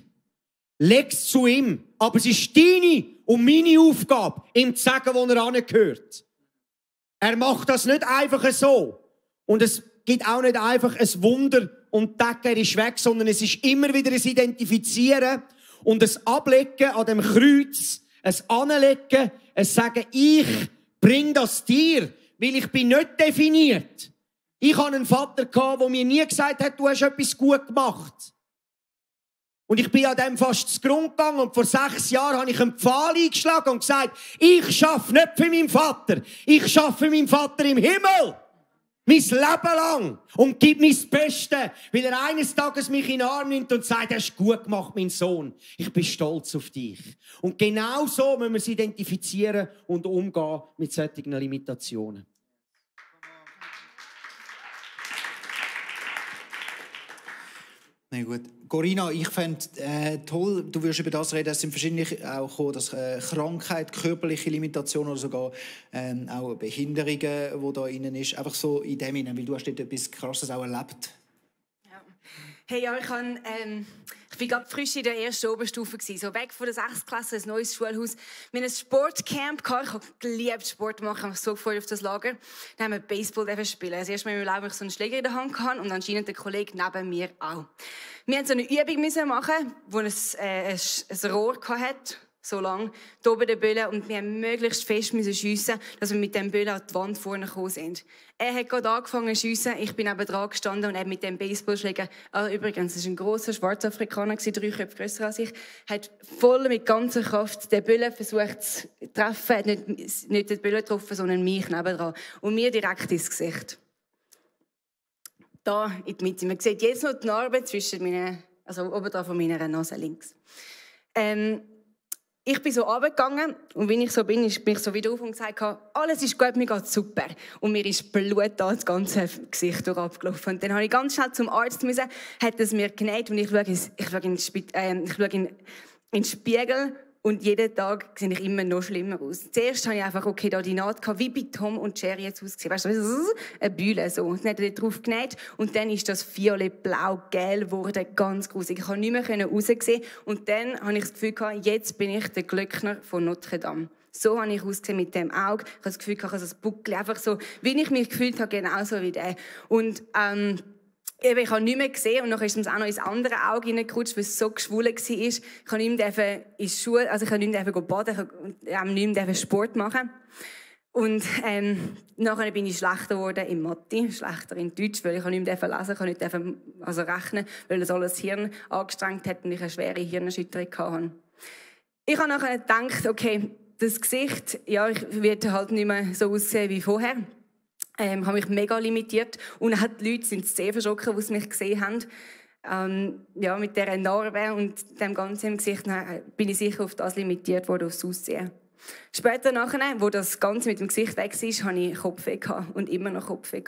Leg's zu ihm. Aber es ist deine und meine Aufgabe, ihm zu sagen, wo er angehört. Er macht das nicht einfach so. Und es gibt auch nicht einfach ein Wunder und er ist weg, sondern es ist immer wieder ein Identifizieren und ein Ablegen an dem Kreuz, ein Anlegen, ein Sagen, ich bring das dir, weil ich bin nicht definiert. Ich hatte einen Vater, der mir nie gesagt hat, du hast etwas gut gemacht. Und ich bin an dem fast zu Grund gegangen und vor 6 Jahren habe ich einen Pfahl eingeschlagen und gesagt, ich schaffe nicht für meinen Vater, ich schaffe für meinen Vater im Himmel. Mein Leben lang. Und gib mir das Beste, weil er eines Tages mich in den Arm nimmt und sagt, hast gut gemacht, mein Sohn. Ich bin stolz auf dich. Und genau so müssen wir es identifizieren und umgehen mit solchen Limitationen. Na gut. Corinna, ich fände toll, du würdest über das reden, es sind verschiedene auch gekommen, dass Krankheit, körperliche Limitationen oder sogar auch Behinderungen, die da innen ist, einfach so in dem hinein, weil du hast dort etwas Krasses auch erlebt. Ja. Hey, ja, ich war gerade frisch in der ersten Oberstufe, so weg von der 6. Klasse, ein neues Schulhaus. Wir hatten ein Sportcamp, ich habe geliebt Sport machen, ich habe mich so gefreut auf das Lager. Dann haben wir Baseball spielen. Das erste Mal in meinem Leben so einen Schläger in der Hand gehabt und anscheinend der Kollege neben mir auch. Wir mussten so eine Übung machen, wo ein Rohr hatte, so lang, hier oben der Böller, und wir mussten möglichst fest schiessen, dass wir mit dem Böller an die Wand vorne gekommen sind. Er hat gerade angefangen zu schiessen, ich bin neben dran gestanden und er mit dem Baseballschläger, übrigens, das war ein grosser Schwarzafrikaner, 3 Köpfe grösser als ich, hat voll mit ganzer Kraft den Böller versucht zu treffen, hat nicht den Böller getroffen, sondern mich nebendran und mir direkt ins Gesicht. Da in die Mitte. Man sieht jetzt noch die Narbe zwischen oben von meiner Nase links. Ich bin so runtergegangen und wenn ich so bin ich so wieder auf und gesagt, alles ist gut, mir geht super. Und mir ist Blut da das ganze Gesicht abgelaufen. Und dann habe ich ganz schnell zum Arzt müssen, hat es mir genäht und ich schaue in den Spiegel und jeden Tag sehe ich immer noch schlimmer aus. Zuerst habe ich einfach, da die Naht gehabt, wie bei Tom und Jerry jetzt ausgesehen. Weißt du, eine Bühle so. Dann hat er drauf genäht und dann ist das violett, blau, gelb geworden, ganz gruselig. Ich konnte nicht mehr raussehen und dann habe ich das Gefühl gehabt, jetzt bin ich der Glöckner von Notre Dame. So habe ich ausgesehen mit dem Auge. Ich habe das Gefühl gehabt, das Buckel, einfach so, wie ich mich gefühlt habe, genauso wie der. Und ich habe nicht mehr gesehen und dann ist es auch noch ins andere Auge hineingerutscht, weil es so geschwollen war. Ich konnte nicht mehr in die Schule, ich konnte nicht mehr baden, ich konnte nicht mehr Sport machen. Und nachher bin ich schlechter geworden in Mathe, schlechter in Deutsch, weil ich nicht mehr lesen konnte, ich konnte nicht rechnen, weil das alles Hirn angestrengt hat und ich eine schwere Hirnerschütterung hatte. Ich habe nachher gedacht, okay, das Gesicht, ja, ich werde halt nicht mehr so aussehen wie vorher. Habe mich mega limitiert und auch die Leute sind sehr verschrocken, die mich gesehen haben. Mit dieser Narbe und dem Ganzen im Gesicht bin ich sicher auf das limitiert worden, aufs Aussehen. Später nachher, wo das Ganze mit dem Gesicht weg war, hatte ich Kopfweh und immer noch Kopfweh.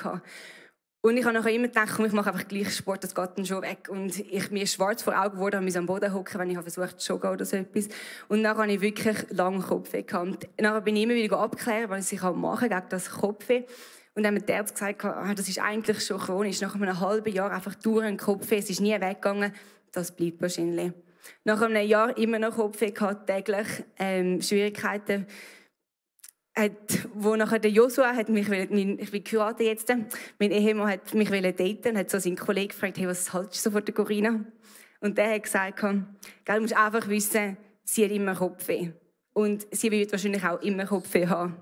Und ich habe nachher immer gedacht, ich mache einfach gleich Sport, das geht dann schon weg. Und mir ist schwarz vor Augen geworden, musste am Boden hocken, wenn ich versucht zu joggen oder so etwas. Und dann hatte ich wirklich lange Kopfweh. Und nachher bin ich immer wieder abklären, was ich machen kann gegen das Kopfweh. Und dann hat mir der Arzt gesagt, das ist eigentlich schon chronisch. Nach einem halben Jahr einfach durch den Kopfweh, es ist nie weggegangen, das bleibt wahrscheinlich. Nach einem Jahr immer noch Kopfweh gehabt, täglich Schwierigkeiten. Wo nachher der Joshua hat mich ich bin geheiratet jetzt, mein Ehemann hat mich daten und hat so seinen Kollegen gefragt, hey, was haltest du so von der Corinna? Und der hat gesagt, du musst einfach wissen, sie hat immer Kopfweh. Und sie wird wahrscheinlich auch immer Kopfweh haben.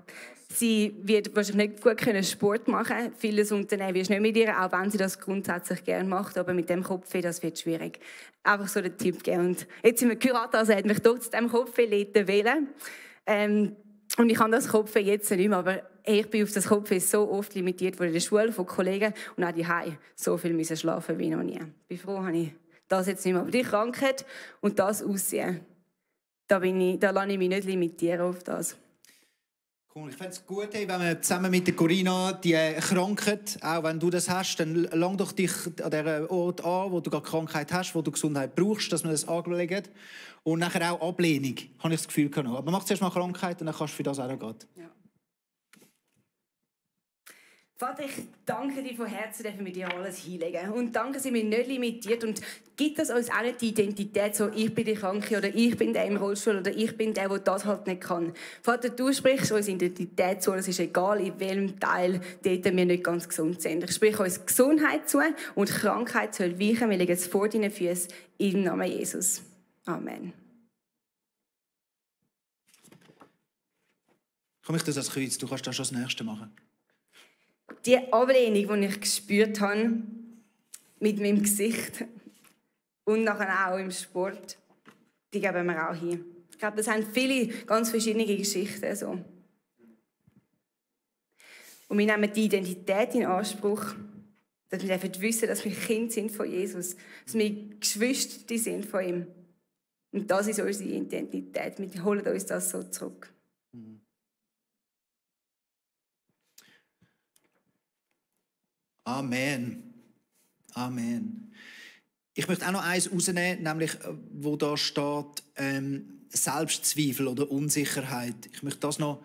Sie wird wahrscheinlich nicht gut Sport machen können. Vieles Unternehmen wirst du nicht mit ihr, auch wenn sie das grundsätzlich gerne macht. Aber mit dem Kopfweh, das wird schwierig. Einfach so den Tipp geben. Und jetzt sind wir geheiratet, also hat mich trotzdem Kopfweh wählen. Und ich habe das Kopfweh jetzt nicht mehr, aber ich bin auf das Kopfweh so oft limitiert worden in der Schule, von Kollegen und auch daheim so viel müssen schlafen wie noch nie. Ich bin froh, habe ich das jetzt nicht mehr. Aber die Krankheit und das Aussehen, da lasse ich mich nicht limitieren auf das. Cool. Ich fände es gut, wenn wir zusammen mit der Corinna die Krankheit, auch wenn du das hast, dann lang doch dich an dem Ort an, wo du gerade Krankheit hast, wo du Gesundheit brauchst, dass wir das anlegen. Und nachher auch Ablehnung, habe ich das Gefühl gehabt. Aber mach zuerst mal Krankheit und dann kannst du für das auch noch gehen. Ja. Vater, ich danke dir von Herzen, dass wir mit dir alles hinlegen. Und danke, dass wir nicht limitiert. Und gibt es uns auch nicht die Identität, so ich bin die Kranke oder ich bin der im Rollstuhl oder ich bin der das halt nicht kann. Vater, du sprichst uns Identität zu. Es ist egal, in welchem Teil dort wir nicht ganz gesund sind. Ich spreche uns Gesundheit zu und Krankheit soll weichen. Wir legen es vor deinen Füßen im Namen Jesus. Amen. Komm, ich das als Kreuz, du kannst das schon das Nächste machen. Die Ablehnung, die ich gespürt habe, mit meinem Gesicht und nachher auch im Sport, die geben wir auch hin. Ich glaube, das haben viele ganz verschiedene Geschichten. So. Und wir nehmen die Identität in Anspruch, dass wir wissen, dass wir Kinder sind von Jesus, dass wir Geschwister sind von ihm. Und das ist unsere Identität. Wir holen uns das so zurück. Amen. Amen. Ich möchte auch noch eins rausnehmen, nämlich, wo da steht, Selbstzweifel oder Unsicherheit. Ich möchte das noch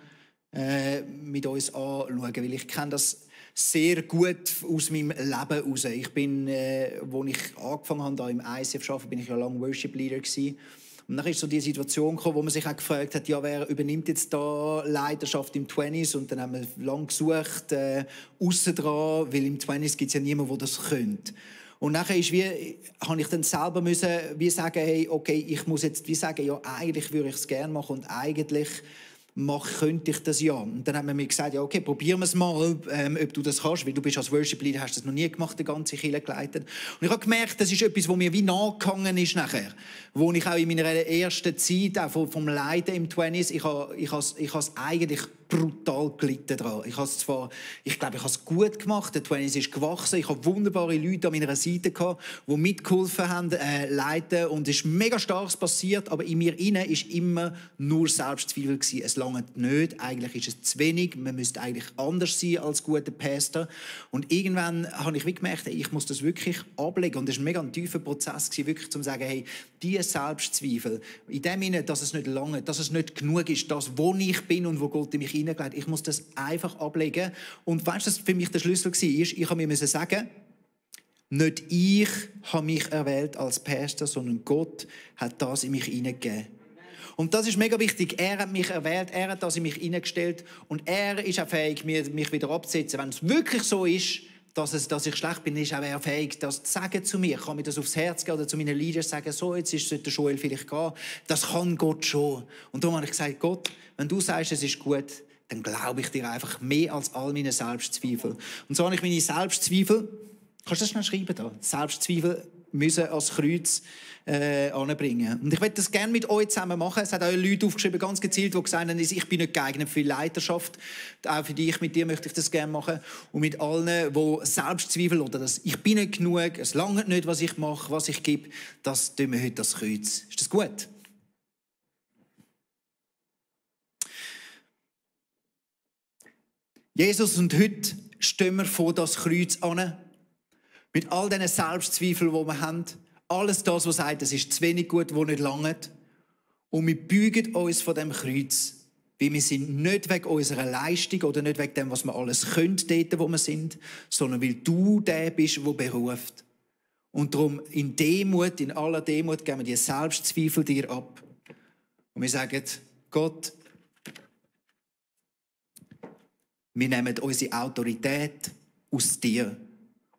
mit uns anschauen, weil ich kenne das sehr gut aus meinem Leben heraus. Ich bin, als ich angefangen habe, da im ICF zu arbeiten, bin ich ja lange Worship Leader gewesen. Und dann ist so die Situation gekommen, wo man sich auch gefragt hat, ja, wer übernimmt jetzt da Leiterschaft im 20s? Und dann haben wir lange gesucht, aussen dran, weil im 20s gibt es ja niemanden, der das könnte. Und nachher habe ich dann selber müssen, sagen, hey, okay, ich muss jetzt sagen, ja, eigentlich würde ich es gerne machen und eigentlich könnte ich das ja. Und dann haben wir mir gesagt, ja, okay, probieren wir es mal, ob du das kannst, weil du bist als Worship Leader, hast das noch nie gemacht, die ganze Kirche geleitet. Und ich habe gemerkt, das ist etwas, was mir wie nachgegangen ist nachher. Wo ich auch in meiner ersten Zeit, auch vom Leiden im 20s, ich habe es eigentlich brutal gelitten daran. Ich glaube, ich habe es gut gemacht. Der 20s ist gewachsen. Ich habe wunderbare Leute an meiner Seite gehabt, die mitgeholfen haben, leiten. Und es ist mega Starkes passiert, aber in mir innen ist immer nur Selbstzweifel gewesen. Es langt nicht. Eigentlich ist es zu wenig. Man müsste eigentlich anders sein als guter Pastor. Und irgendwann habe ich gemerkt, ich muss das wirklich ablegen. Und es war ein mega tiefer Prozess gewesen, wirklich zu sagen, hey, diese Selbstzweifel, in dem Sinne, dass es nicht lange, dass es nicht genug ist, das, wo ich bin und wo Gott in mich hineingelegt. Ich muss das einfach ablegen. Und weißt du, was für mich der Schlüssel war? Ich musste sagen, nicht ich habe mich erwählt als Pastor, sondern Gott hat das in mich hineingegeben. Und das ist mega wichtig. Er hat mich erwählt, er hat das in mich hineingestellt und er ist auch fähig, mich wieder abzusetzen. Wenn es wirklich so ist, dass ich schlecht bin, ist auch er fähig, das zu sagen zu mir. Ich kann mir das aufs Herz gehen oder zu meinen Leadern sagen, so, jetzt sollte Joel vielleicht gehen. Das kann Gott schon. Und darum habe ich gesagt, Gott, wenn du sagst, es ist gut, dann glaube ich dir einfach mehr als all meine Selbstzweifel. Und so habe ich meine Selbstzweifel, kannst du das schnell schreiben da? Selbstzweifel müssen als Kreuz anbringen. Und ich möchte das gerne mit euch zusammen machen. Es hat auch Leute aufgeschrieben, ganz gezielt, die gesagt haben, ich bin nicht geeignet für Leiterschaft. Auch für dich, mit dir möchte ich das gerne machen. Und mit allen, die Selbstzweifel oder das ich bin nicht genug, es langt nicht, was ich mache, was ich gebe, das tun wir heute das Kreuz. Ist das gut? Jesus, und heute stehen wir vor das Kreuz an. Mit all diesen Selbstzweifeln, die wir haben. Alles das, was sagt, es ist zu wenig gut, was nicht langt. Und wir beugen uns von dem Kreuz. Weil wir sind nicht wegen unserer Leistung oder nicht wegen dem, was wir alles können, dort, wo wir sind, sondern weil du der bist, der beruft. Und darum in Demut, in aller Demut, geben wir die Selbstzweifel dir ab. Und wir sagen, Gott, wir nehmen unsere Autorität aus dir.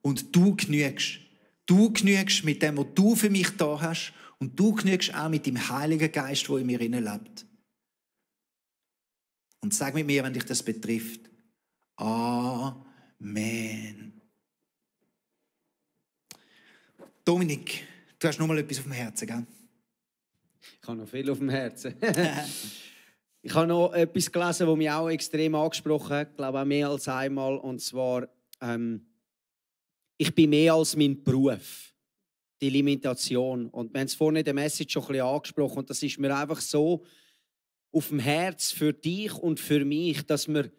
Und du genügst. Du genügst mit dem, was du für mich da hast. Und du genügst auch mit dem Heiligen Geist, der in mir lebt. Und sag mit mir, wenn dich das betrifft. Amen. Dominik, du hast noch mal etwas auf dem Herzen, gell? Ich habe noch viel auf dem Herzen. Ich habe noch etwas gelesen, das mich auch extrem angesprochen hat. Ich glaube auch mehr als einmal. Und zwar, ich bin mehr als mein Beruf. Die Limitation. Und wir haben es vorhin in der Message schon ein bisschen angesprochen. Und das ist mir einfach so auf dem Herz für dich und für mich, dass wir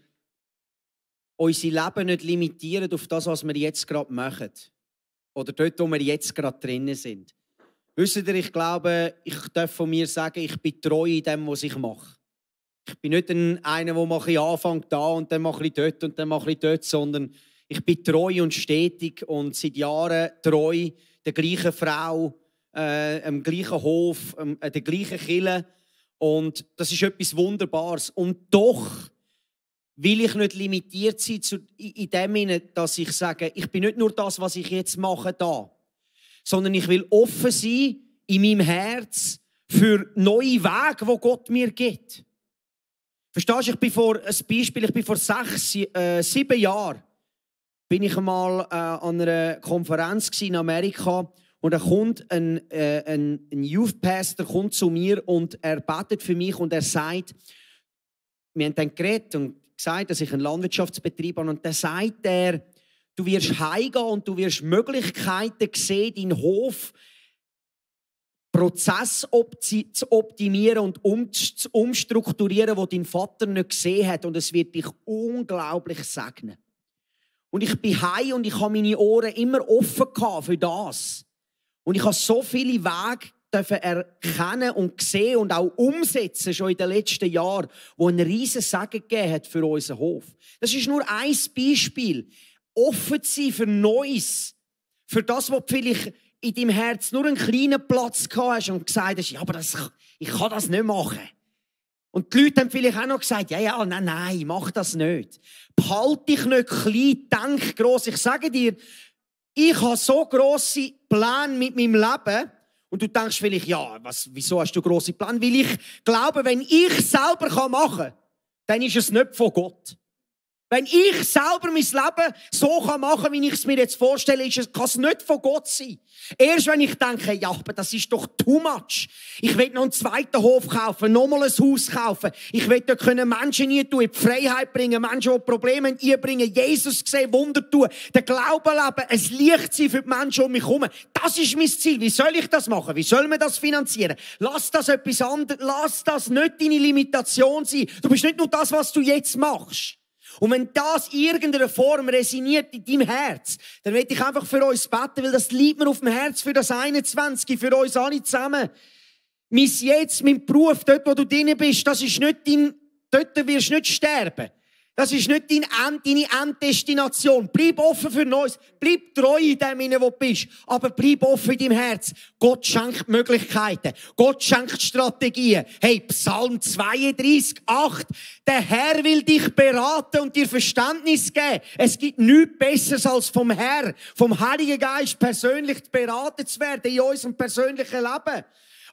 unser Leben nicht limitieren auf das, was wir jetzt gerade machen. Oder dort, wo wir jetzt gerade drinnen sind. Wisst ihr, ich glaube, ich darf von mir sagen, ich bin treu in dem, was ich mache. Ich bin nicht einer, der mal anfängt da und dann mal dort und dann mal dort, sondern ich bin treu und stetig und seit Jahren treu der gleichen Frau, am gleichen Hof, der gleichen Kirche. Und das ist etwas Wunderbares. Und doch will ich nicht limitiert sein in dem Sinne, dass ich sage, ich bin nicht nur das, was ich jetzt mache, da, sondern ich will offen sein in meinem Herz für neue Wege, die Gott mir gibt. Verstehst du, ich bin vor 7 Jahren bin ich einmal an einer Konferenz in Amerika und da kommt ein Youth Pastor kommt zu mir und er betet für mich und er sagt, wir haben dann geredet und gesagt, dass ich einen Landwirtschaftsbetrieb habe und dann sagt er, du wirst heimgehen und du wirst Möglichkeiten sehen, deinen Hof Prozess zu optimieren und zu umstrukturieren, wo dein Vater nicht gesehen hat und es wird dich unglaublich segnen. Und ich bin heim und ich habe meine Ohren immer offen für das. Und ich habe so viele Wege erkennen und sehen und auch umsetzen schon in den letzten Jahren, wo einen riesen Segen gegeben hat für unseren Hof. Das ist nur ein Beispiel. Offen zu sein für Neues, für das, was vielleicht in deinem Herz nur einen kleinen Platz gehabt hast und gesagt hast, ja, aber ich kann das nicht machen. Und die Leute haben vielleicht auch noch gesagt, nein, mach das nicht. Behalte dich nicht klein, denk gross. Ich sage dir, ich habe so grosse Pläne mit meinem Leben. Und du denkst vielleicht, wieso hast du grosse Pläne? Weil ich glaube, wenn ich selber machen kann, dann ist es nicht von Gott. Wenn ich selber mein Leben so machen kann, wie ich es mir jetzt vorstelle, kann es nicht von Gott sein. Erst wenn ich denke, aber das ist doch too much. Ich will noch einen zweiten Hof kaufen, nochmal ein Haus kaufen. Ich will dort Menschen in die Freiheit bringen, Menschen, die Probleme einbringen, Jesus sehen, Wunder tun, den Glauben leben, ein Licht sein für die Menschen um mich herum. Das ist mein Ziel. Wie soll ich das machen? Wie soll man das finanzieren? Lass das etwas anderes. Lass das nicht deine Limitation sein. Du bist nicht nur das, was du jetzt machst. Und wenn das in irgendeiner Form resoniert in deinem Herz, dann will ich einfach für uns beten, weil das liegt mir auf dem Herz für das 21, für uns alle zusammen. Mein Jetzt, mein Beruf, dort wo du drin bist, das ist nicht dort wirst du nicht sterben. Das ist nicht deine Enddestination. Bleib offen für Neues. Bleib treu in dem, wo du bist. Aber bleib offen in deinem Herz. Gott schenkt Möglichkeiten. Gott schenkt Strategien. Hey, Psalm 32,8. Der Herr will dich beraten und dir Verständnis geben. Es gibt nichts Besseres als vom Herr, vom Heiligen Geist persönlich beraten zu werden in unserem persönlichen Leben.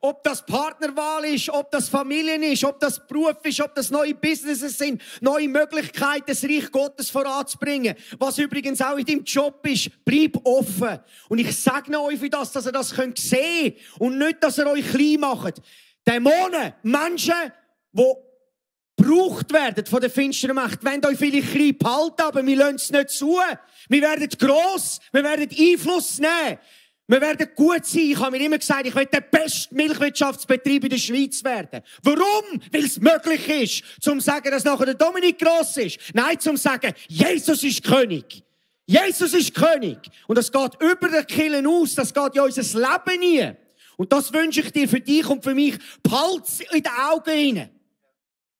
Ob das Partnerwahl ist, ob das Familien ist, ob das Beruf ist, ob das neue Businesses sind, neue Möglichkeiten, das Reich Gottes voranzubringen. Was übrigens auch in deinem Job ist, bleib offen. Und ich segne euch für das, dass ihr das sehen könnt und nicht, dass ihr euch klein macht. Dämonen, Menschen, die gebraucht werden von der finsteren Macht, wollen euch vielleicht klein behalten, aber wir lassen es nicht zu. Wir werden gross, wir werden Einfluss nehmen. Wir werden gut sein. Ich habe mir immer gesagt, ich will der beste Milchwirtschaftsbetrieb in der Schweiz werden. Warum? Weil es möglich ist, zum zu sagen, dass nachher der Dominik gross ist. Nein, zum zu sagen, Jesus ist König. Jesus ist König. Und das geht über den Kirchen aus, das geht in unser Leben hinein. Und das wünsche ich dir für dich und für mich. Behalt's in den Augen hinein.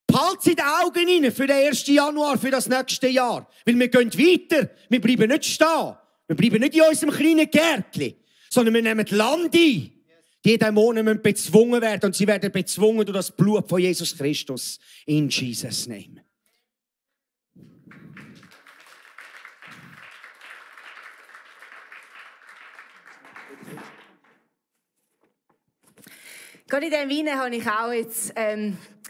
Behalt's in den Augen hinein für den 1. Januar, für das nächste Jahr. Weil wir gehen weiter. Wir bleiben nicht stehen. Wir bleiben nicht in unserem kleinen Gärtchen. sondern wir nehmen Land ein. Die Dämonen müssen bezwungen werden und sie werden bezwungen durch das Blut von Jesus Christus. In Jesus' name. Gerade in diesem Wein habe ich auch jetzt,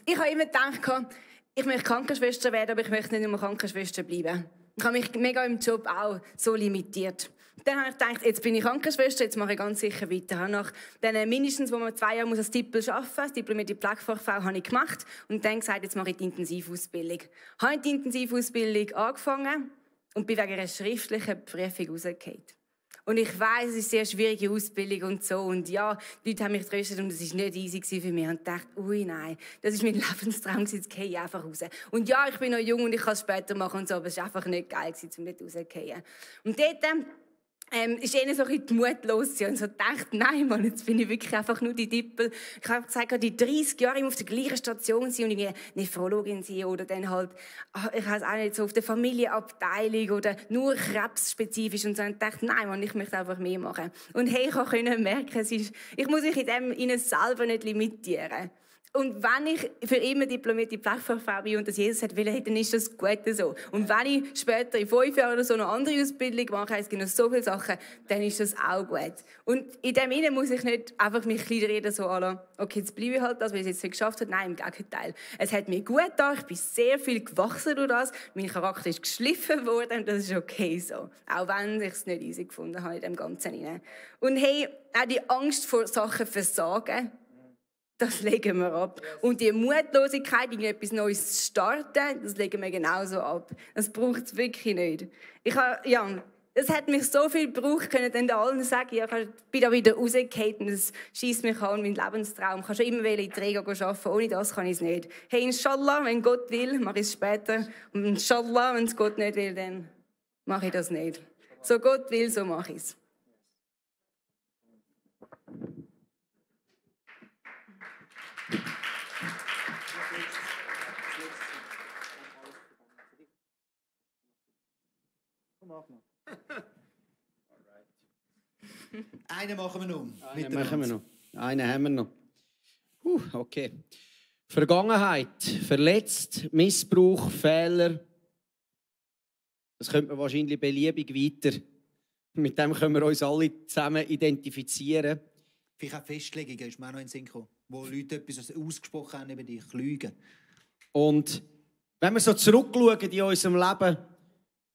ich habe immer gedacht, ich möchte Krankenschwester werden, aber ich möchte nicht nur Krankenschwester bleiben. Ich habe mich mega im Job auch so limitiert. Dann habe ich gedacht, jetzt bin ich Krankenschwester, jetzt mache ich ganz sicher weiter. Nach dann mindestens, wo man 2 Jahre als Tippel arbeiten muss, das Tippel mit der Pflegefachfrau habe ich gemacht und dann gesagt, jetzt mache ich die Intensivausbildung. Habe ich die Intensivausbildung angefangen und bin wegen einer schriftlichen Prüfung rausgefallen. Und ich weiss, es ist eine sehr schwierige Ausbildung und so. Und ja, die Leute haben mich getröstet und es war nicht easy für mich. Und ich dachte, ui nein, das ist mein Lebenstraum, jetzt gehe ich einfach raus. Und ja, ich bin noch jung und ich kann es später machen und so, aber es war einfach nicht geil, um nicht rauszugehen. Und dort ist eher so ein bisschen die Mut los und so gedacht, nein, Mann, jetzt bin ich wirklich einfach nur die Dippel. Ich habe gesagt, die 30 Jahre immer auf der gleichen Station sein und irgendwie Nephrologin sein oder dann halt, ich weiß auch nicht, so auf der Familienabteilung oder nur krebsspezifisch und so. Und ich dachte, nein, Mann, ich möchte einfach mehr machen. Und hey, ich konnte merken, ich muss mich in dem selber nicht limitieren. Und wenn ich für immer diplomierte Pflegefachfrau bin und das Jesus hat will, dann ist das gut so. Und wenn ich später in 5 Jahren oder so eine andere Ausbildung mache, es gibt noch so viele Sachen, dann ist das auch gut. Und in dem Sinne muss ich nicht einfach mich klein reden, so okay, jetzt bleibe ich halt das, weil ich es jetzt nicht geschafft habe. Nein, im Gegenteil. Es hat mir gut getan, ich bin sehr viel gewachsen durch das, mein Charakter ist geschliffen worden und das ist okay so. Auch wenn ich es nicht easy gefunden habe in dem Ganzen. Und hey, auch die Angst vor Sachen versagen, das legen wir ab. Und die Mutlosigkeit, etwas Neues zu starten, das legen wir genauso ab. Das braucht es wirklich nicht. Es hat mich so viel gebraucht, können dann allen sagen, ich bin da wieder rausgefallen und es schiesst mich an, mein Lebenstraum. Ich kann schon immer in Träger arbeiten, ohne das kann ich es nicht. Hey, inshallah, wenn Gott will, mache ich es später. Und inshallah, wenn es Gott nicht will, dann mache ich das nicht. So Gott will, so mache ich es. Einen machen wir noch. Einen haben wir noch. Okay. Vergangenheit, verletzt, Missbrauch, Fehler. Das könnte man wahrscheinlich beliebig weiter. Mit dem können wir uns alle zusammen identifizieren. Vielleicht auch Festlegungen, ist mir auch noch in den Sinn gekommen, wo Leute etwas ausgesprochen haben über dich, Lügen. Und wenn wir so zurückschauen in unserem Leben,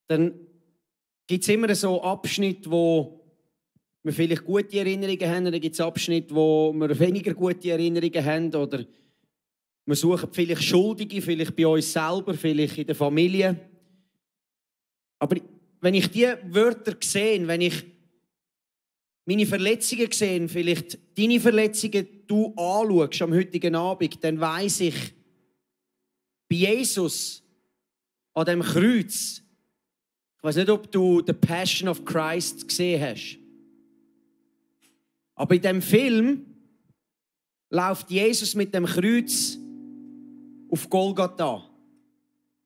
dann gibt es immer so Abschnitte, wo wir vielleicht gute Erinnerungen haben, dann gibt es Abschnitte, wo wir weniger gute Erinnerungen haben, oder wir suchen vielleicht Schuldige, vielleicht bei uns selber, vielleicht in der Familie. Aber wenn ich diese Wörter sehe, wenn ich meine Verletzungen sehe, vielleicht deine Verletzungen du anschaust am heutigen Abend, dann weiss ich, bei Jesus an dem Kreuz, ich weiß nicht, ob du The Passion of Christ gesehen hast, aber in dem Film läuft Jesus mit dem Kreuz auf Golgatha.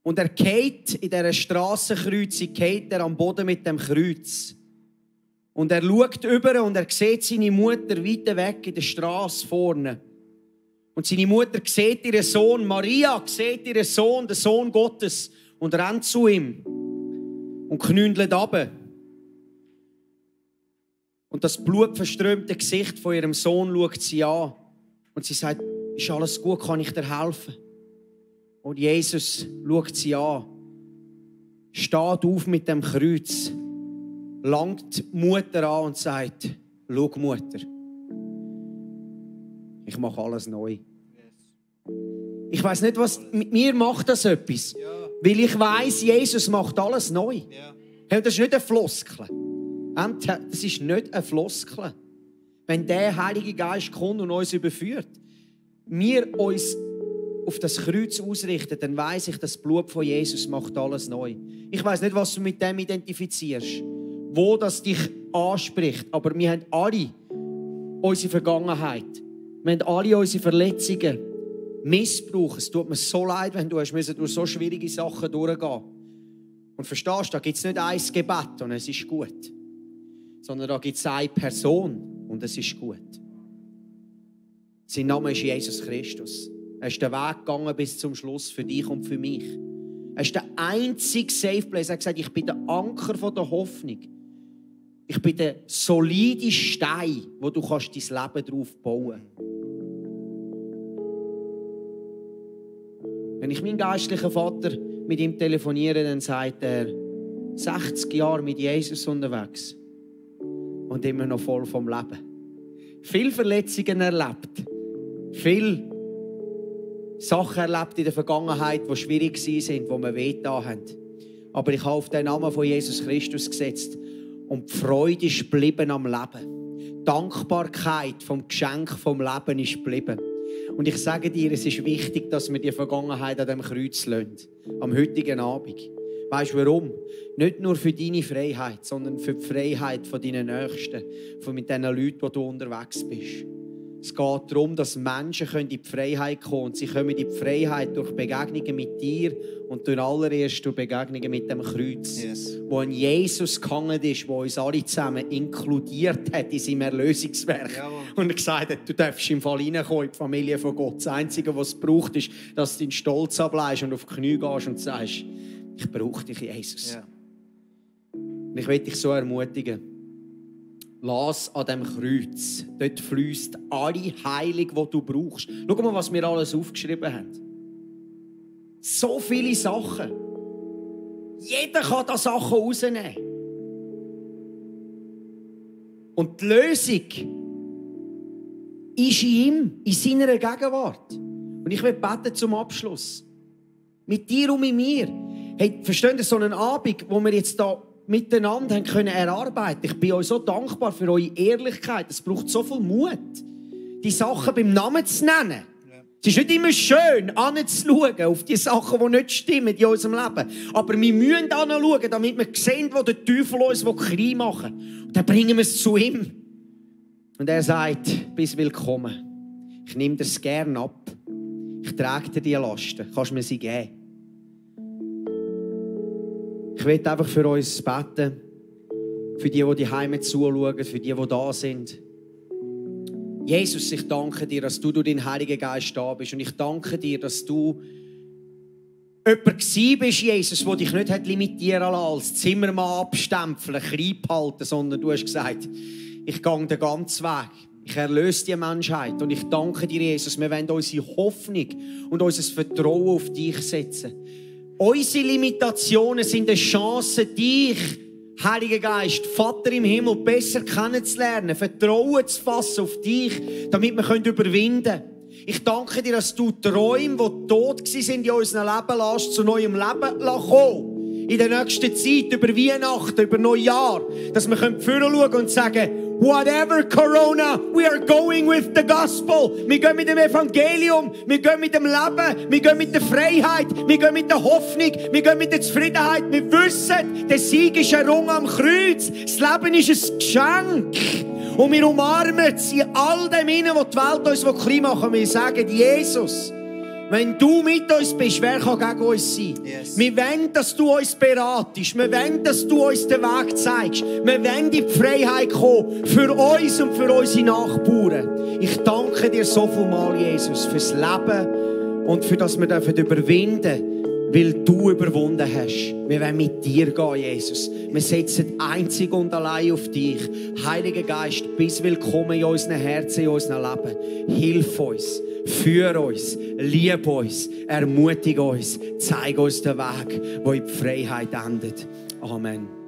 Und er geht in dieser Strassenkreuzung, geht er am Boden mit dem Kreuz. Und er schaut über und er sieht seine Mutter weit weg in der Straße vorne. Und seine Mutter sieht ihren Sohn, Maria sieht ihren Sohn, den Sohn Gottes, und rennt zu ihm und knündelt runter. Und das blutverströmte Gesicht von ihrem Sohn schaut sie an. Und sie sagt, ist alles gut, kann ich dir helfen? Und Jesus schaut sie an, steht auf mit dem Kreuz, langt die Mutter an und sagt, schau Mutter, ich mache alles neu. Ich weiss nicht, was mit mir macht das etwas. Ja. Weil ich weiss, Jesus macht alles neu. Ja. Das ist nicht eine Floskel. Das ist nicht eine Floskel. Wenn der Heilige Geist kommt und uns überführt, wir uns auf das Kreuz ausrichten, dann weiss ich, das Blut von Jesus macht alles neu. Ich weiss nicht, was du mit dem identifizierst, wo das dich anspricht, aber wir haben alle unsere Vergangenheit. Wir haben alle unsere Verletzungen, Missbrauch. Es tut mir so leid, wenn du durch so schwierige Sachen durchgehen. Und verstehst du, da gibt es nicht ein Gebet und es ist gut. sondern da gibt es eine Person und es ist gut. Sein Name ist Jesus Christus. Er ist den Weg gegangen bis zum Schluss für dich und für mich. Er ist der einzige Safe Place. Er hat gesagt, ich bin der Anker von der Hoffnung. Ich bin der solide Stein, wo du dein Leben drauf bauen kannst. Wenn ich meinen geistlichen Vater mit ihm telefoniere, dann sagt er, 60 Jahre mit Jesus unterwegs und immer noch voll vom Leben. Viele Verletzungen erlebt, viele Sachen erlebt in der Vergangenheit, die schwierig waren, die mir wehgetan haben. Aber ich habe auf den Namen von Jesus Christus gesetzt und die Freude ist geblieben am Leben. Die Dankbarkeit vom Geschenk vom Leben ist geblieben. Und ich sage dir, es ist wichtig, dass wir die Vergangenheit an dem Kreuz lassen. Am heutigen Abend. Weißt du warum? Nicht nur für deine Freiheit, sondern für die Freiheit von deinen Nächsten, von mit den Leuten, wo du unterwegs bist. Es geht darum, dass Menschen in die Freiheit kommen können. Sie kommen in die Freiheit durch Begegnungen mit dir und durch allererst durch Begegnungen mit dem Kreuz. Yes. Wo ein Jesus gehangen ist, der uns alle zusammen inkludiert hat in seinem Erlösungswerk. Ja. Und er gesagt hat, du darfst im Fall reinkommen in die Familie von Gott. Das Einzige, was es braucht, ist, dass du deinen Stolz ableihst und auf die Knie gehst und sagst, ich brauche dich, Jesus. Ja. Und ich will dich so ermutigen. Lass an dem Kreuz. Dort fließt alle Heilung, die du brauchst. Schau mal, was wir alles aufgeschrieben haben. So viele Sachen. Jeder kann da Sachen rausnehmen. Und die Lösung ist in ihm, in seiner Gegenwart. Und ich will beten zum Abschluss. Mit dir und mit mir. Hey, versteht ihr, so einen Abend, wo wir jetzt da miteinander haben können erarbeiten. Ich bin euch so dankbar für eure Ehrlichkeit. Es braucht so viel Mut, die Sachen beim Namen zu nennen. Ja. Es ist nicht immer schön, anzuschauen auf die Sachen, die nicht stimmen in unserem Leben. Aber wir müssen anschauen, damit wir sehen, wo der Teufel uns klein machen will. Und dann bringen wir es zu ihm. Und er sagt, bist willkommen. Ich nehme dir es gerne ab. Ich trage dir die Lasten. Kannst du mir sie geben? Ich will einfach für uns beten, für die Heime zuschauen, für die da sind. Jesus, ich danke dir, dass du durch deinen Heiligen Geist da bist. Und ich danke dir, dass du jemand gewesen bist, Jesus, der dich nicht limitieren lassen, als Zimmermann abstempeln, klein behalten, sondern du hast gesagt, ich gehe den ganzen Weg. Ich erlöse die Menschheit. Und ich danke dir, Jesus, wir wollen unsere Hoffnung und unser Vertrauen auf dich setzen. Unsere Limitationen sind eine Chance, dich, Heiliger Geist, Vater im Himmel, besser kennenzulernen, Vertrauen zu fassen auf dich, damit wir überwinden können. Ich danke dir, dass du Träume, die tot waren in unserem Leben, lässt, zu neuem Leben kommen. In der nächsten Zeit, über Weihnachten, über Neujahr, dass wir schauen und sagen, whatever Corona, we are going with the gospel. Wir gehen mit dem Evangelium, wir gehen mit dem Leben, wir gehen mit der Freiheit, wir gehen mit der Hoffnung, wir gehen mit der Zufriedenheit. Wir wissen, der Sieg ist errungen am Kreuz. Das Leben ist ein Geschenk. Und wir umarmen sie in all dem hinein, was die Welt uns klein machen will. Wir sagen, Jesus, wenn du mit uns bist, wer kann gegen uns sein? Yes. Wir wollen, dass du uns beratest. Wir wollen, dass du uns den Weg zeigst. Wir wollen in die Freiheit kommen für uns und für unsere Nachbarn. Ich danke dir so viel mal, Jesus, fürs Leben und für das wir überwinden dürfen, weil du überwunden hast. Wir wollen mit dir gehen, Jesus. Wir setzen einzig und allein auf dich. Heiliger Geist, bist willkommen in unseren Herzen, in unserem Leben. Hilf uns. Führ uns, lieb uns, ermutige uns, zeig uns den Weg, der in die Freiheit endet. Amen.